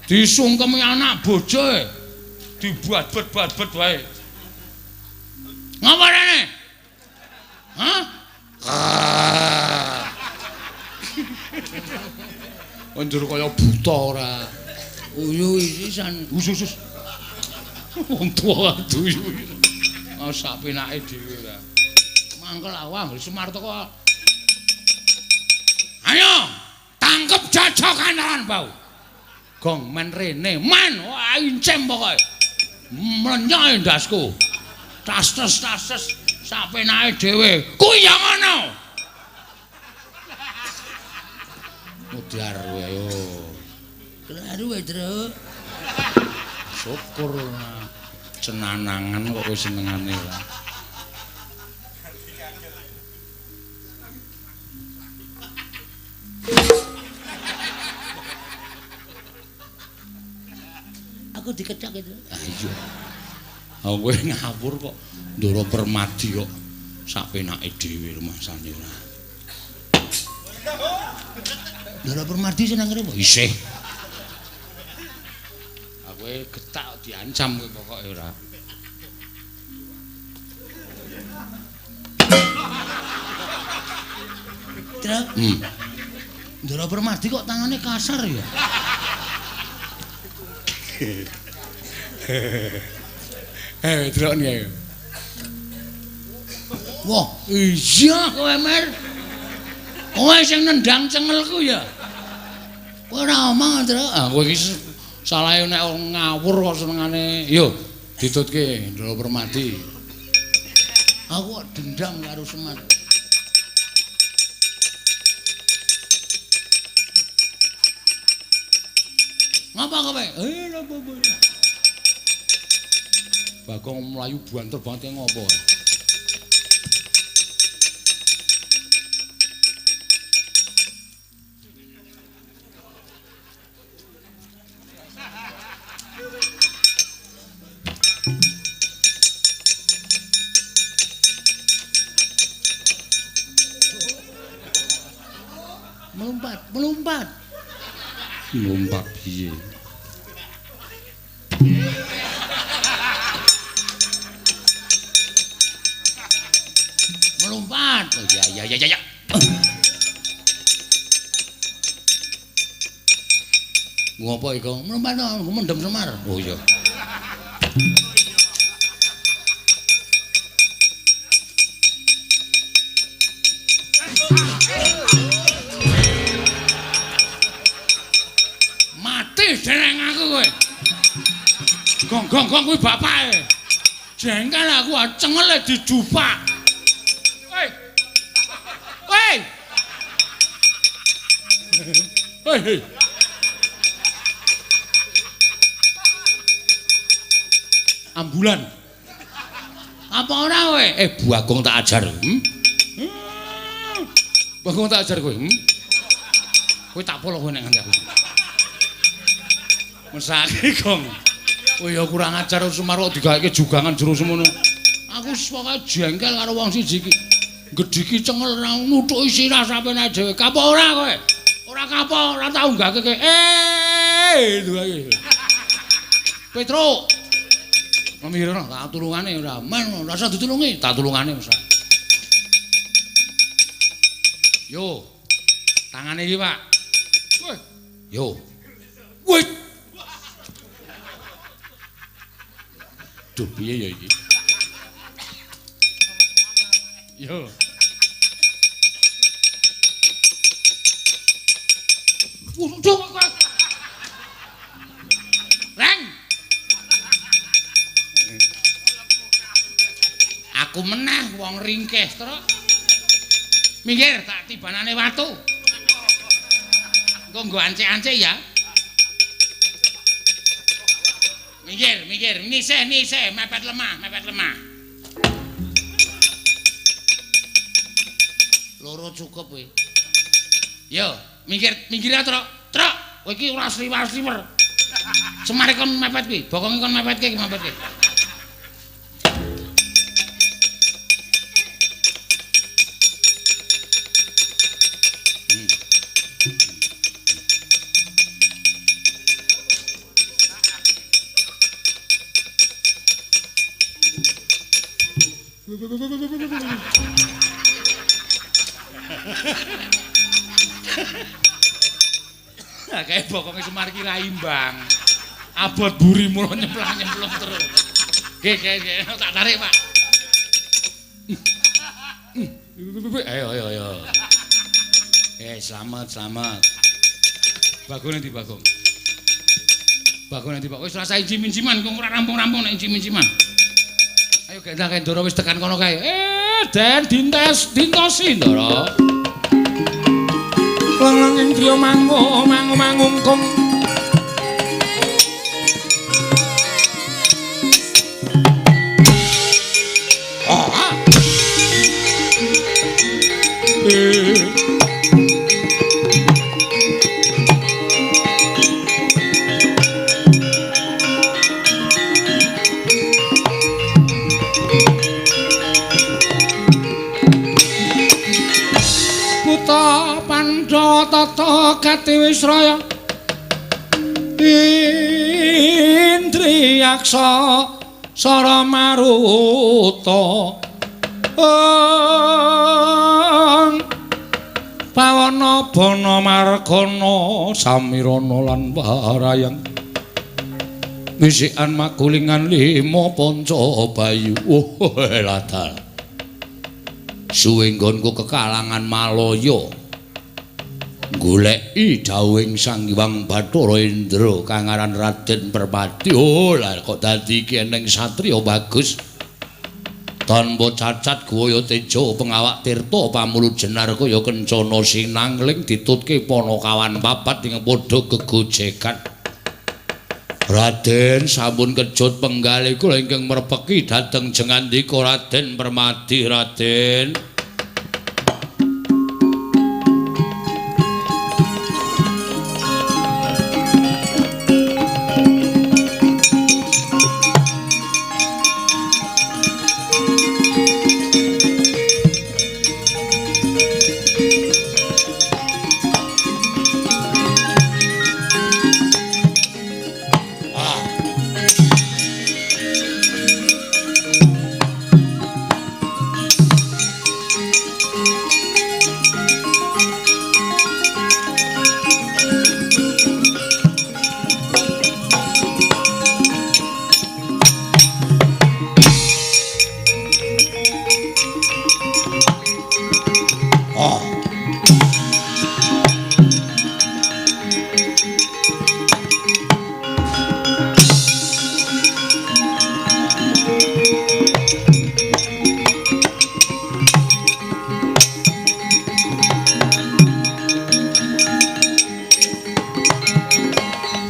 Disungkemi anak bojoe. Dibuat-bet-bet wae. Ngapa rene? Hah? Njur kaya buta ora. Uyu isisan. Usus. Wong tuwa duyu. Ah sak penake dhewe ora. Mangkel awang Semar teko. Ayo, tangkep jajak kandaran bau. Gong men rene, man, wah incem pokoke. Mlenyok ndasku. Tas-tas sak penake dhewe. Kuwi ya ngono. Mudhar kowe ayo. Kleru wae, Truk. Syukur cenanangan kok kowe senengane ora. Aku dikecak itu. Ah iya. Ah kowe ngawur kok Ndara Permadi kok sak penake dhewe rumasane ora. Ndara Permadi seneng ngene apa? Isih. Ah kowe getak diancam kowe pokoke ora. Truk. Ndara Permadi kok tangane kasar ya? Delok nih. Wah, iya kowe Mer. Kowe sing nendang cengelku ya. Kowe ora omong, Truk. Ah, kowe iki salahe nek ngawur kok senengane. Yo, ditutke Ndara Permadi. Aku kok dendam karo Semar. Ngapa kowe? Napa kowe? Bagong mlayu banter banget ngopo? Melompat, melompat. Melompat piye? Melompat. Oh ya ya ya ya. Ngopo iku? Melompat to, mendem Semar. Oh iya. Mati dereng aku kowe. Gong gong gong kuwi bapake. Jengkel aku cengele dijupak. Hei. Hei. Hei. Ambulan. Apa ora kowe? Bagong tak ajar. Bagong tak ajar kowe. Kowe tak polo kowe nek nganti aku. Mesake, Gong. Kowe ya kurang ajar Semar kok digaweke jugangan jero semono. Aku pokoke jengkel karo wong siji iki. Gedhiki cengel ra nuthuki sirah sampeyan dhewe. Kapok ora kowe? Ora kapok, ora tau nggake kowe. Duwe. Petruk. Mikirno tak tulungane ora. Men ora usah ditulungi, tak tulungane wis. Yo. Tangane iki, Pak. Woi. Yo. Woi. Duh, piye ya iki? Yo. Waduh kok. Reng. Aku meneh wong ringkeh, Truk. Minggir tak tibanane watu. Engko nggo ancik-ancik ya. Minggir, minggir, nisih, nisih, mepet lemah, mepet lemah. Loro cukup kowe. Yo, minggir, minggir ya, Truk. Truk, kowe iki ora sliwer-sliwer. Semare kon mepet kuwi, bokonge kon mepetke, mepetke. Lah kae bokonge Semar ki ra imbang. Abot buri mulo nyemplang-nyemplung terus. Ge ge ge tak tarik, Pak. Ayo ayo ayo. Selamat selamat. Bagong nanti Bagong. Bagong nanti Bagong. Wis rasa inci-inciman kok ora rampung-rampung nek inci-inciman. Ayo gendang kae Ndara wis tekan kono kae. Den dintes dintosi Ndara. Lang-lang ing griya mangu mangu mangungkung. Buta Pandhawa tata gati wisraya Indriyaksa sara maruta Pawana bana margana samirana lan warayang wisikan magulingan lima panca bayu. Oh ladal suwe nggonku kekalangan Malaya goleki dawuhing Sang Hyang Bathara Indra kang aran Raden Permadi. Oh lah kok dadi iki eneng satriya bagus tanpa cacat guwaya teja pengawak tirta pamulu jenar kaya kencana sinangling ditutke panakawan papat ing padha gegojekan. Raden sampun kejut penggalih kula ingkang merpeki dhateng jengandika Raden Permadi. Raden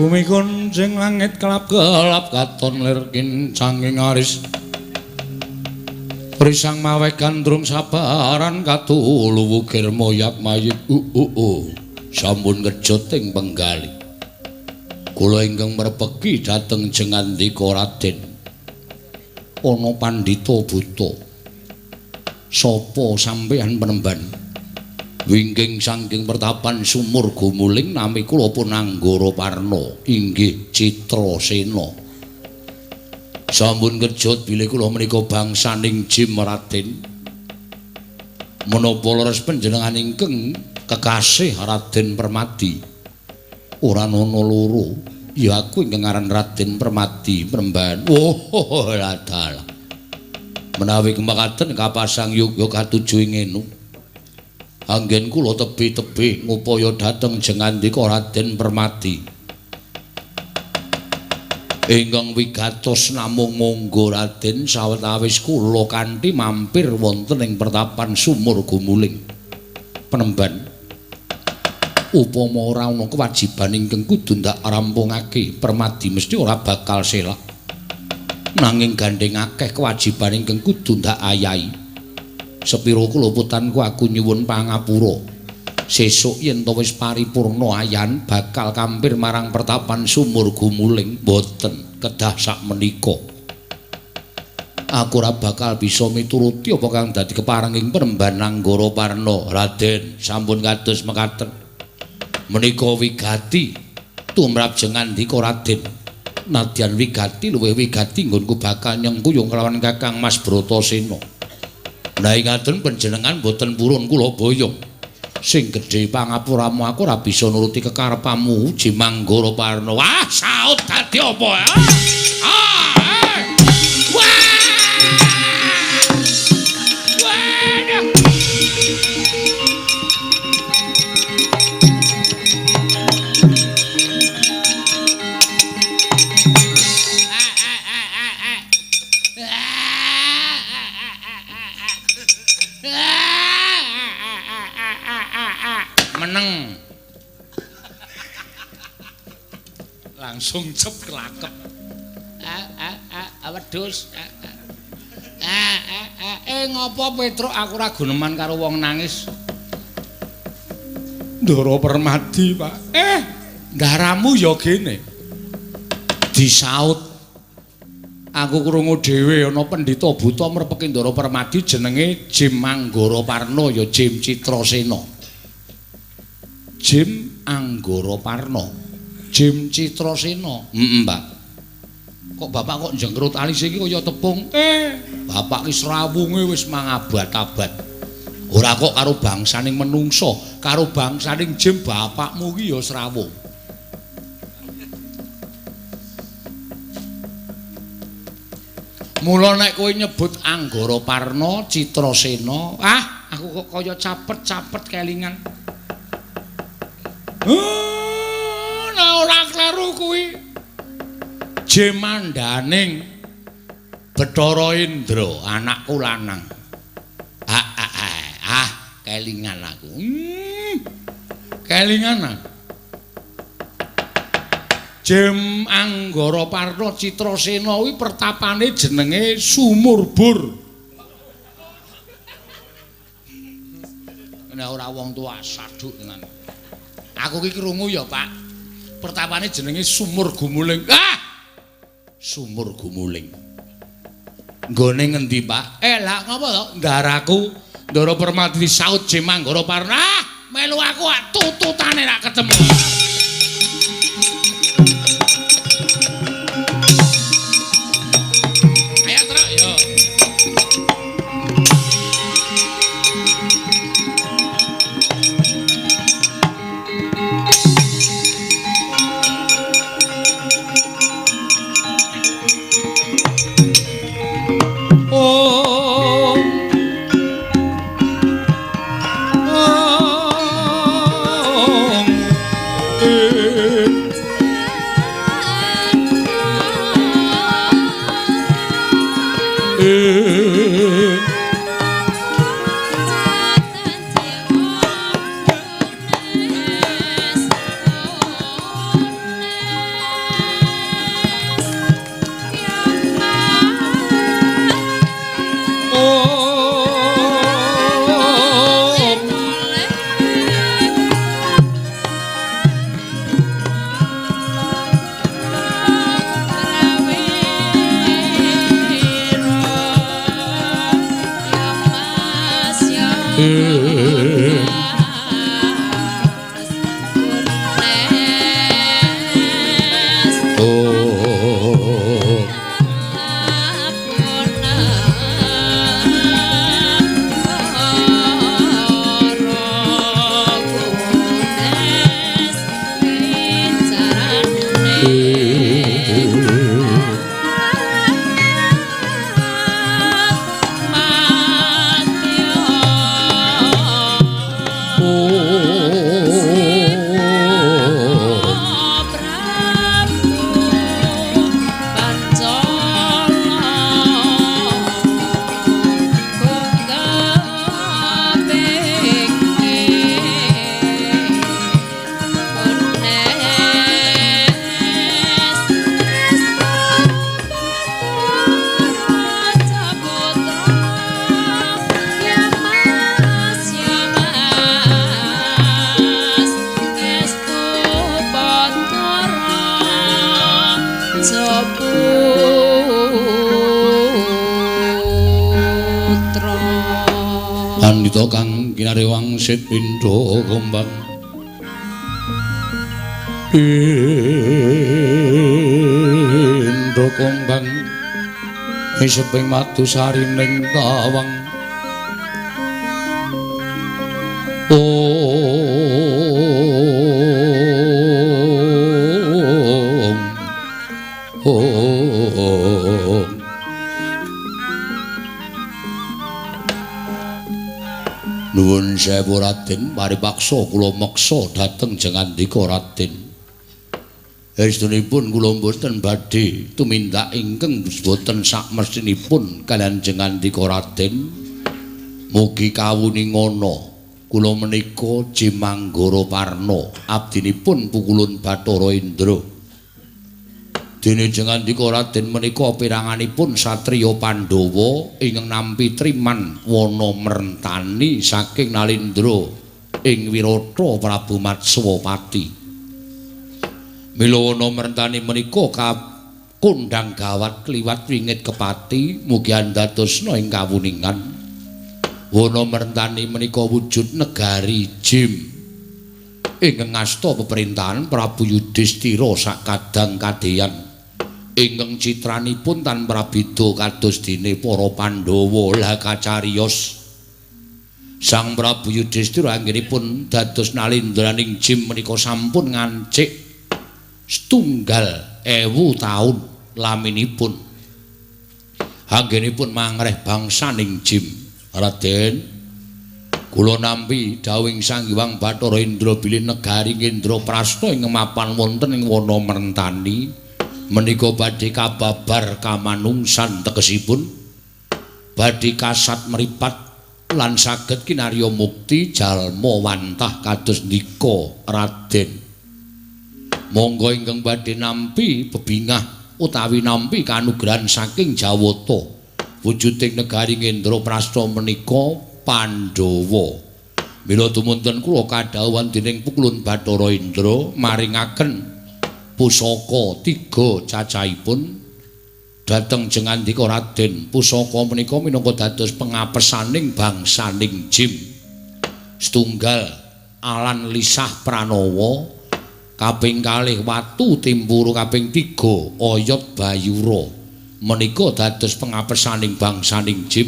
Bumi kunjing langit kelap-kelap katon lir kincanging aris risang mawe gandrung sabaran katulu wukir moyak mayit sampun kejut ing penggalih kula ingkang merpeki dhateng jengandika Raden ana pandhita buta sapa sampeyan penemban wingking saking pertapan sumur gumuling nami kula pun Anggara Parna inggih Citrasena sampun kejut bilih kula menika bangsaning Jim Raden menapa leres panjenengan ingkang kekasih Raden Permadi ora ana loro ya aku ingkang aran Raden Permadi Premban. Oh ladalah menawi kemakaten kapasang yoga katuju ing enu anggen kula tebih-tebih ngupaya dhateng jengandika Raden Permadi ingkang wigatos namung monggo Raden sawetawis kula kanthi mampir wonten ing pertapan sumur gumuling penemban upama ora ana kewajiban ingkang kudu ndak rampungake Permadi mesti ora bakal selak nanging gandheng akeh kewajiban ingkang kudu ndak ayahi. Sepiro kuluputanku aku nyuwun pangapura. Sesuk yen to wis paripurna ayan bakal kampir marang pertapan sumur gumuling boten kedah sak menika. Aku ora bakal bisa mituruti apa kang dadi keparenging penemban Anggara Parna. Raden sampun kados mekaten. Menika wigati tumrap jengandika Raden. Nadyan wigati luwih wigati nggonku bakal nyengkuyung kelawan Kakang Mas Bratasena. Nah ingaten panjenengan boten purun kula boyong. Sing gedhe pangapuramu aku ora bisa nuruti kekarepanmu Jimanggara Parna. Wah, saut dadi apa ya? Ah, eh. Wah! Waduh. Meneng. Langsung cep kelakep. Wedhus. Ngopo Petruk aku ora guneman karo wong nangis. Ndara Permadi, Pak. Ndaramu ya gene. Disaut. Aku krungu dhewe ana pendhita buta mrepeki Ndara Permadi jenenge Jim Anggara Parna ya Jim Citrasena. Jim Anggara Parna. Jim Citrasena. Heeh, Pak. Kok bapak kok njengkrut alis iki kaya tepung? Bapak ki srawunge wis mangabad-abad. Ora kok karo bangsaning menungsa, karo bangsaning jim bapakmu ki ya srawung. Mula nek kowe nyebut Anggara Parna, Citrasena, ah, aku kok kaya capet-capet kelingan. Nah ora kleru kuwi. Jemandaning Bathara Indra, anakku lanang. Kelingan aku. Kelingan aku. Jem Anggara Parna Citrasena kuwi pertapane jenenge Sumurbur. Nek ora wong tuwa saduk tenan. Aku ki krungu ya, Pak. Pertapane jenenge Sumur Gumuling. Ah! Sumur Gumuling. Nggone ngendi, Pak? Lah ngopo to? Ndaraku Ndara Permadi saut Jem Anggara Parna. Ah, melu aku tututane rak ketemu. Ayo truk yo. Pandita kang kinarewang sit pindha kembang pindha kembang iseping madu sarining tawang Nuwun sewu Raden, paripaksa kula meksa dhateng jengandika Raden. Estunipun kula mboten badhe tumindak ingkang boten sakmestinipun kaliyan jengandika Raden. Mugi kawuningana kula menika Jimanggara Parna, abdinipun Pukulun Bathara Indra. Dene jengandika Raden menika piranganipun satriya Pandhawa ingkang nampi triman wana merentani saking Nalindra ing Wirata Prabu Matswapati. Mila wana merentani menika kakondhang gawat kliwat wingit kepati mugi andadosna ing kawuningan. Wana merentani menika wujud negari Jim ingkang ngasta peperintahan Prabu Yudhistira sakadang kadeyan. Ingkang citranipun tan prabida kados dene para Pandhawa lah kacariyos. Sang Prabu Yudhistira anggenipun dados nalindraning Jim menika sampun ngancik 1000 taun laminipun. Anggenipun mangreh bangsaning Jim. Raden, kula nampi dawuhing Sang Hyang Bathara Indra bilih negari Indraprasta ing mapan wonten ing wana merentani menika badhe kababar kamanungsan tegesipun badhe kasat mripat lan saged kinarya mukti jalma wantah kados ndika Raden. Monggo ingkang badhe nampi bebingah utawi nampi kanugrahan saking Jawata wujuding negari Indraprasta menika Pandhawa. Mila tumunten kula kadhawuhan dening Pukulun Bathara Indra maringaken pusaka tiga cacahipun dhateng jengandika Raden. Pusaka menika minangka dados pengapesaning bangsaning Jim. Setunggal alan lisah pranawa, kaping kalih watu timpuru, kaping tiga oyot bayura. Menika dados pengapesaning bangsaning Jim.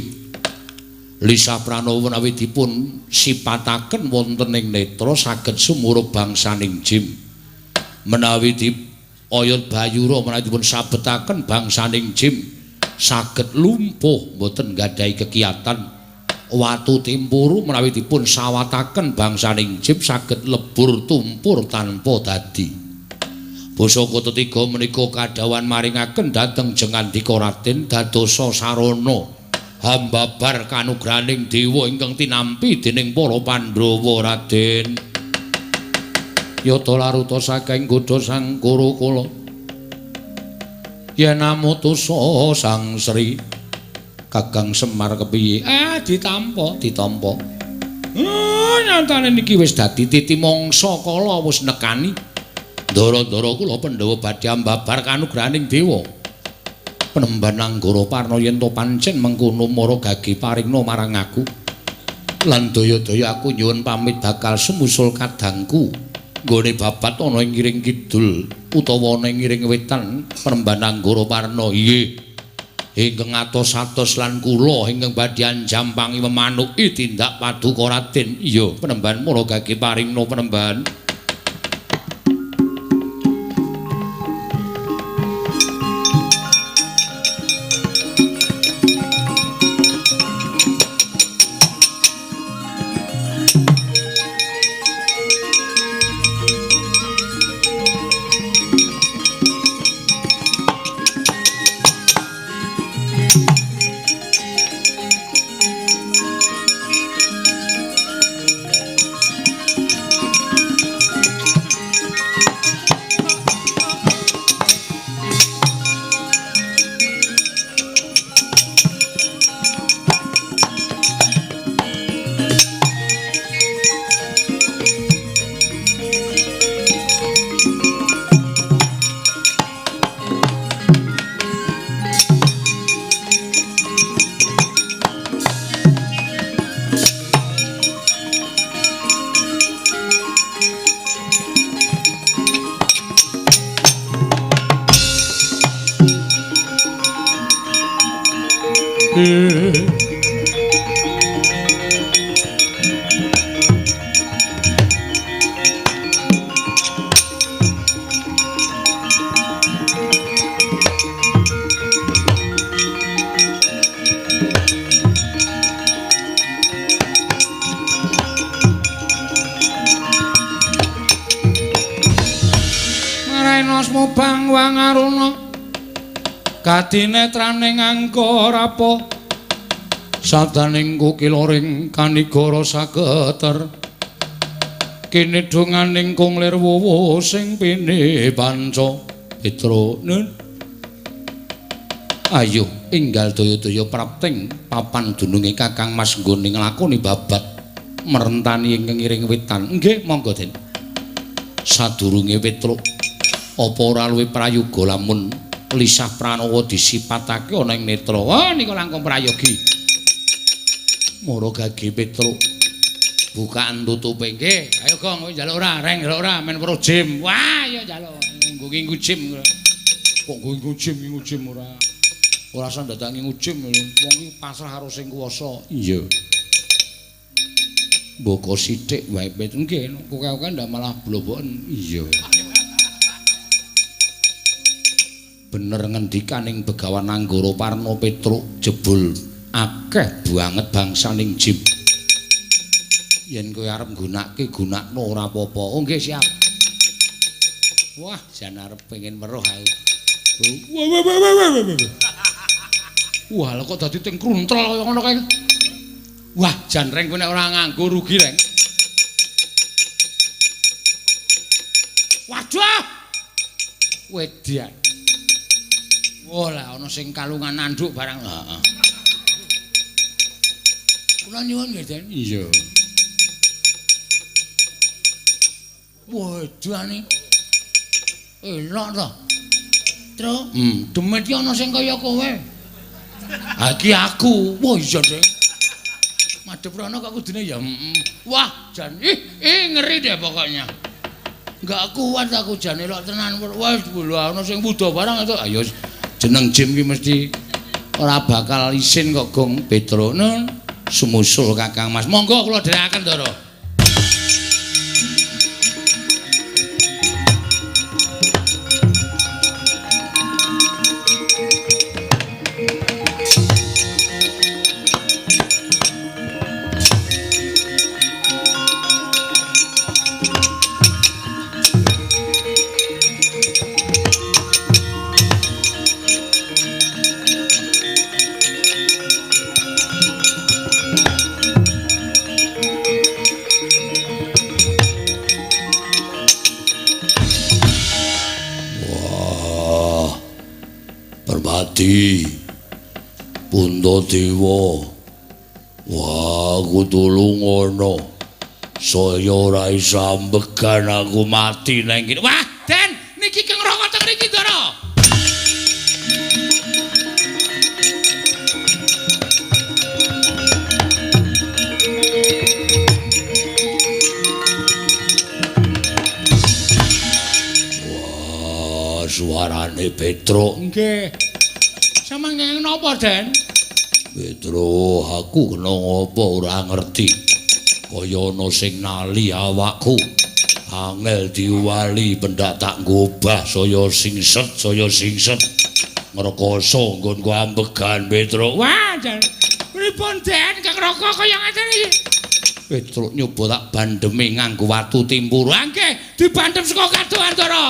Lisah pranawa menawi dipun sipataken wonten ing netra saged sumurup bangsaning Jim. Menawi di oyot bayura menawi dipun sabetaken bangsaning Jim saged lumpuh mboten nggadahi kekiyatan. Watu timpuru menawi dipun sawataken bangsaning Jim saged lebur tumpur tanpa dadi. Pusaka tetiga menika kadhawuhan maringaken dhateng jengandika Raden dadosa sarana hambabar kanugrahaning dewa ingkang tinampi dening para Pandhawa Raden. Yata laruta saking godha sang Kuru-kula yen amutusa Sang Sri Kakang Semar kepiye? Ah, ditampa, ditampa. Nyatane niki wis dadi titi mangsa kala wis nekani. Ndara-ndara kula Pandhawa badhe ambabar kanugrahaning dewa. Penemban Anggara Parna yen to pancen mengkono mara gage paringna marang aku. Lan daya-daya aku nyuwun pamit bakal sumusul kadangku. Nggone babat ana ing ngiring kidul utawa ana ing ngiring wetan Penemban Anggara Parna. Inggih. Ingkang atos-atos lan kula ingkang badhe anjampangi memanuki tindak paduka Raden. Iya, Penemban mara gage paringna Penemban. Asma Bangwang Aruna kadinetraning Anggarapa sabdaning kukiloring kanigara sageter kinidhunganing kunglir wuwu sing pini panca Petro nun. Ayo enggal daya-daya prapting papan dununge Kakang Mas nggone nglakoni babat merentani ing ngiring wetan. Nggih, monggo Den. Sadurunge Petruk apa ora luwih prayoga lamun lisah Pranawa disipatake ana ing netra. Wah nika langkung prayogi. Mara gage Petruk. Bukaan tutupe nggih. Ayo Gong, kowe njaluk ora? Reng njaluk ora? Men weruh jim. Wah, ya njaluk. Nggo ngingu jim. Kok nggo ngingu jim, ngingu jim ora. Ora usah dadak ngingu jim. Wong iki pasrah karo sing kuwasa. Iya. Mboko sithik wae Pet. Nggih, kowe-kowe ndak malah bloboken. Iya. Bener ngendikaning Begawan Anggara Parna Petruk jebul akeh banget bangsaning jim. Yen kowe arep nggunakake gunakno ora apa-apa. Oh nggih siap. Wah, jan arep pengen weruh aku. Wah wah wah wah wah. Wah, lha kok dadi ting kruntel kaya ngono kae. Wah, jan reng kowe nek ora nganggo rugi reng. Waduh. Wedian. Wah, lah ana sing kalungan anduk barang. Heeh. Kula nyuwun nggih, Den. Iya. Waduh. Elok to. Tru, demit iki ana sing kaya kowe. Ha iki aku. Wah iya, Ding. Madhep rono kok kudune ya. Wah, jan ih ngeri deh pokoknya. Enggak kuat aku jan elok tenan. Wah, lho ana sing wuda barang itu. Ayo jeneng jim ki mesti ora bakal isin kok Gong Petro. Nun sumusul Kakang Mas. Monggo kula dherekaken, Ndara. Puntadewa, wah aku tulung ana, saya ora iso ambegan aku mati nang kene. Wah, Den, niki keng raka teng mriki, Ndara. Wah, suarane Petruk. Nggih. Sampeyan kenging napa, Den? Petro, aku kena ngopo ora ngerti. Kaya ana sing nali awakku. Angel diwali pendak tak ngobah saya singset, saya singset. Ngrekoso nggonku ambegan, Petro. Wah, jan. Pripun, Den? Kang Raka kaya ngeten iki. Petro nyoba tak bandheme nganggo watu timpur. Nggih, dibandhem saka kadohan, Ndara.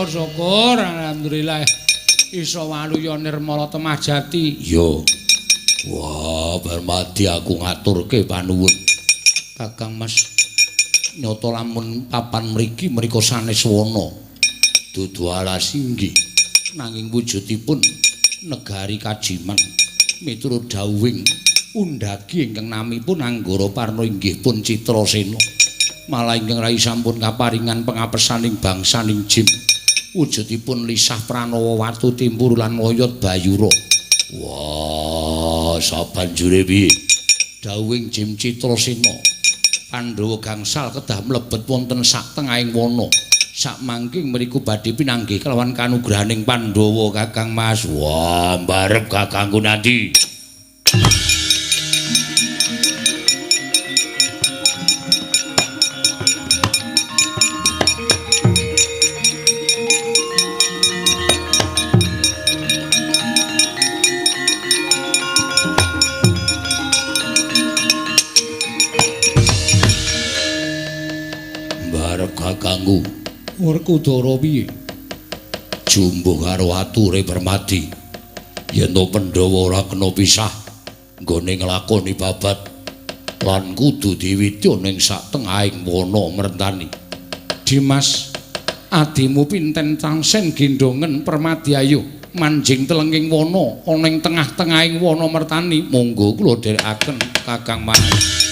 Syukur, alhamdulillah iso waluya nirmala temah jati. Iya. Wah, bar mati aku ngaturke panuwun. Kakang Mas, nyata lamun papan mriki mriko sanes wana. Dudu alas inggih. Nanging wujudipun negari Kajiman miturut dawuhing undhagi ingkang namipun Anggara Parna inggih pun Citrasena. Malah ingkang rai sampun kaparingan pengapesaning bangsaning Jim. Wujudipun lisah Pranawa watu timpur lan oyot Bayura. Wah, sabanjure piye? Dawuhing Jim Citrasena, Pandhawa gangsal kedah mlebet wonten sak tengahing wana. Sakmangke mriku badhe pinanggih kelawan kanugrahaning Pandhawa Kakang Mas. Wah, mbarep kakangku nanti. Mbarep kakangku. Werkudara piye? Jumbuh karo ature Permadi. Yen to Pandhawa ora kena pisah nggone nglakoni babat lan kudu diwiti ning sak tengahing wana mertani. Dimas, adimu pinten tangsen gendhongen Permadi ayo manjing telenging wana ana ing tengah-tengahing wana mertani. Monggo kula dherekaken Kakang Mas.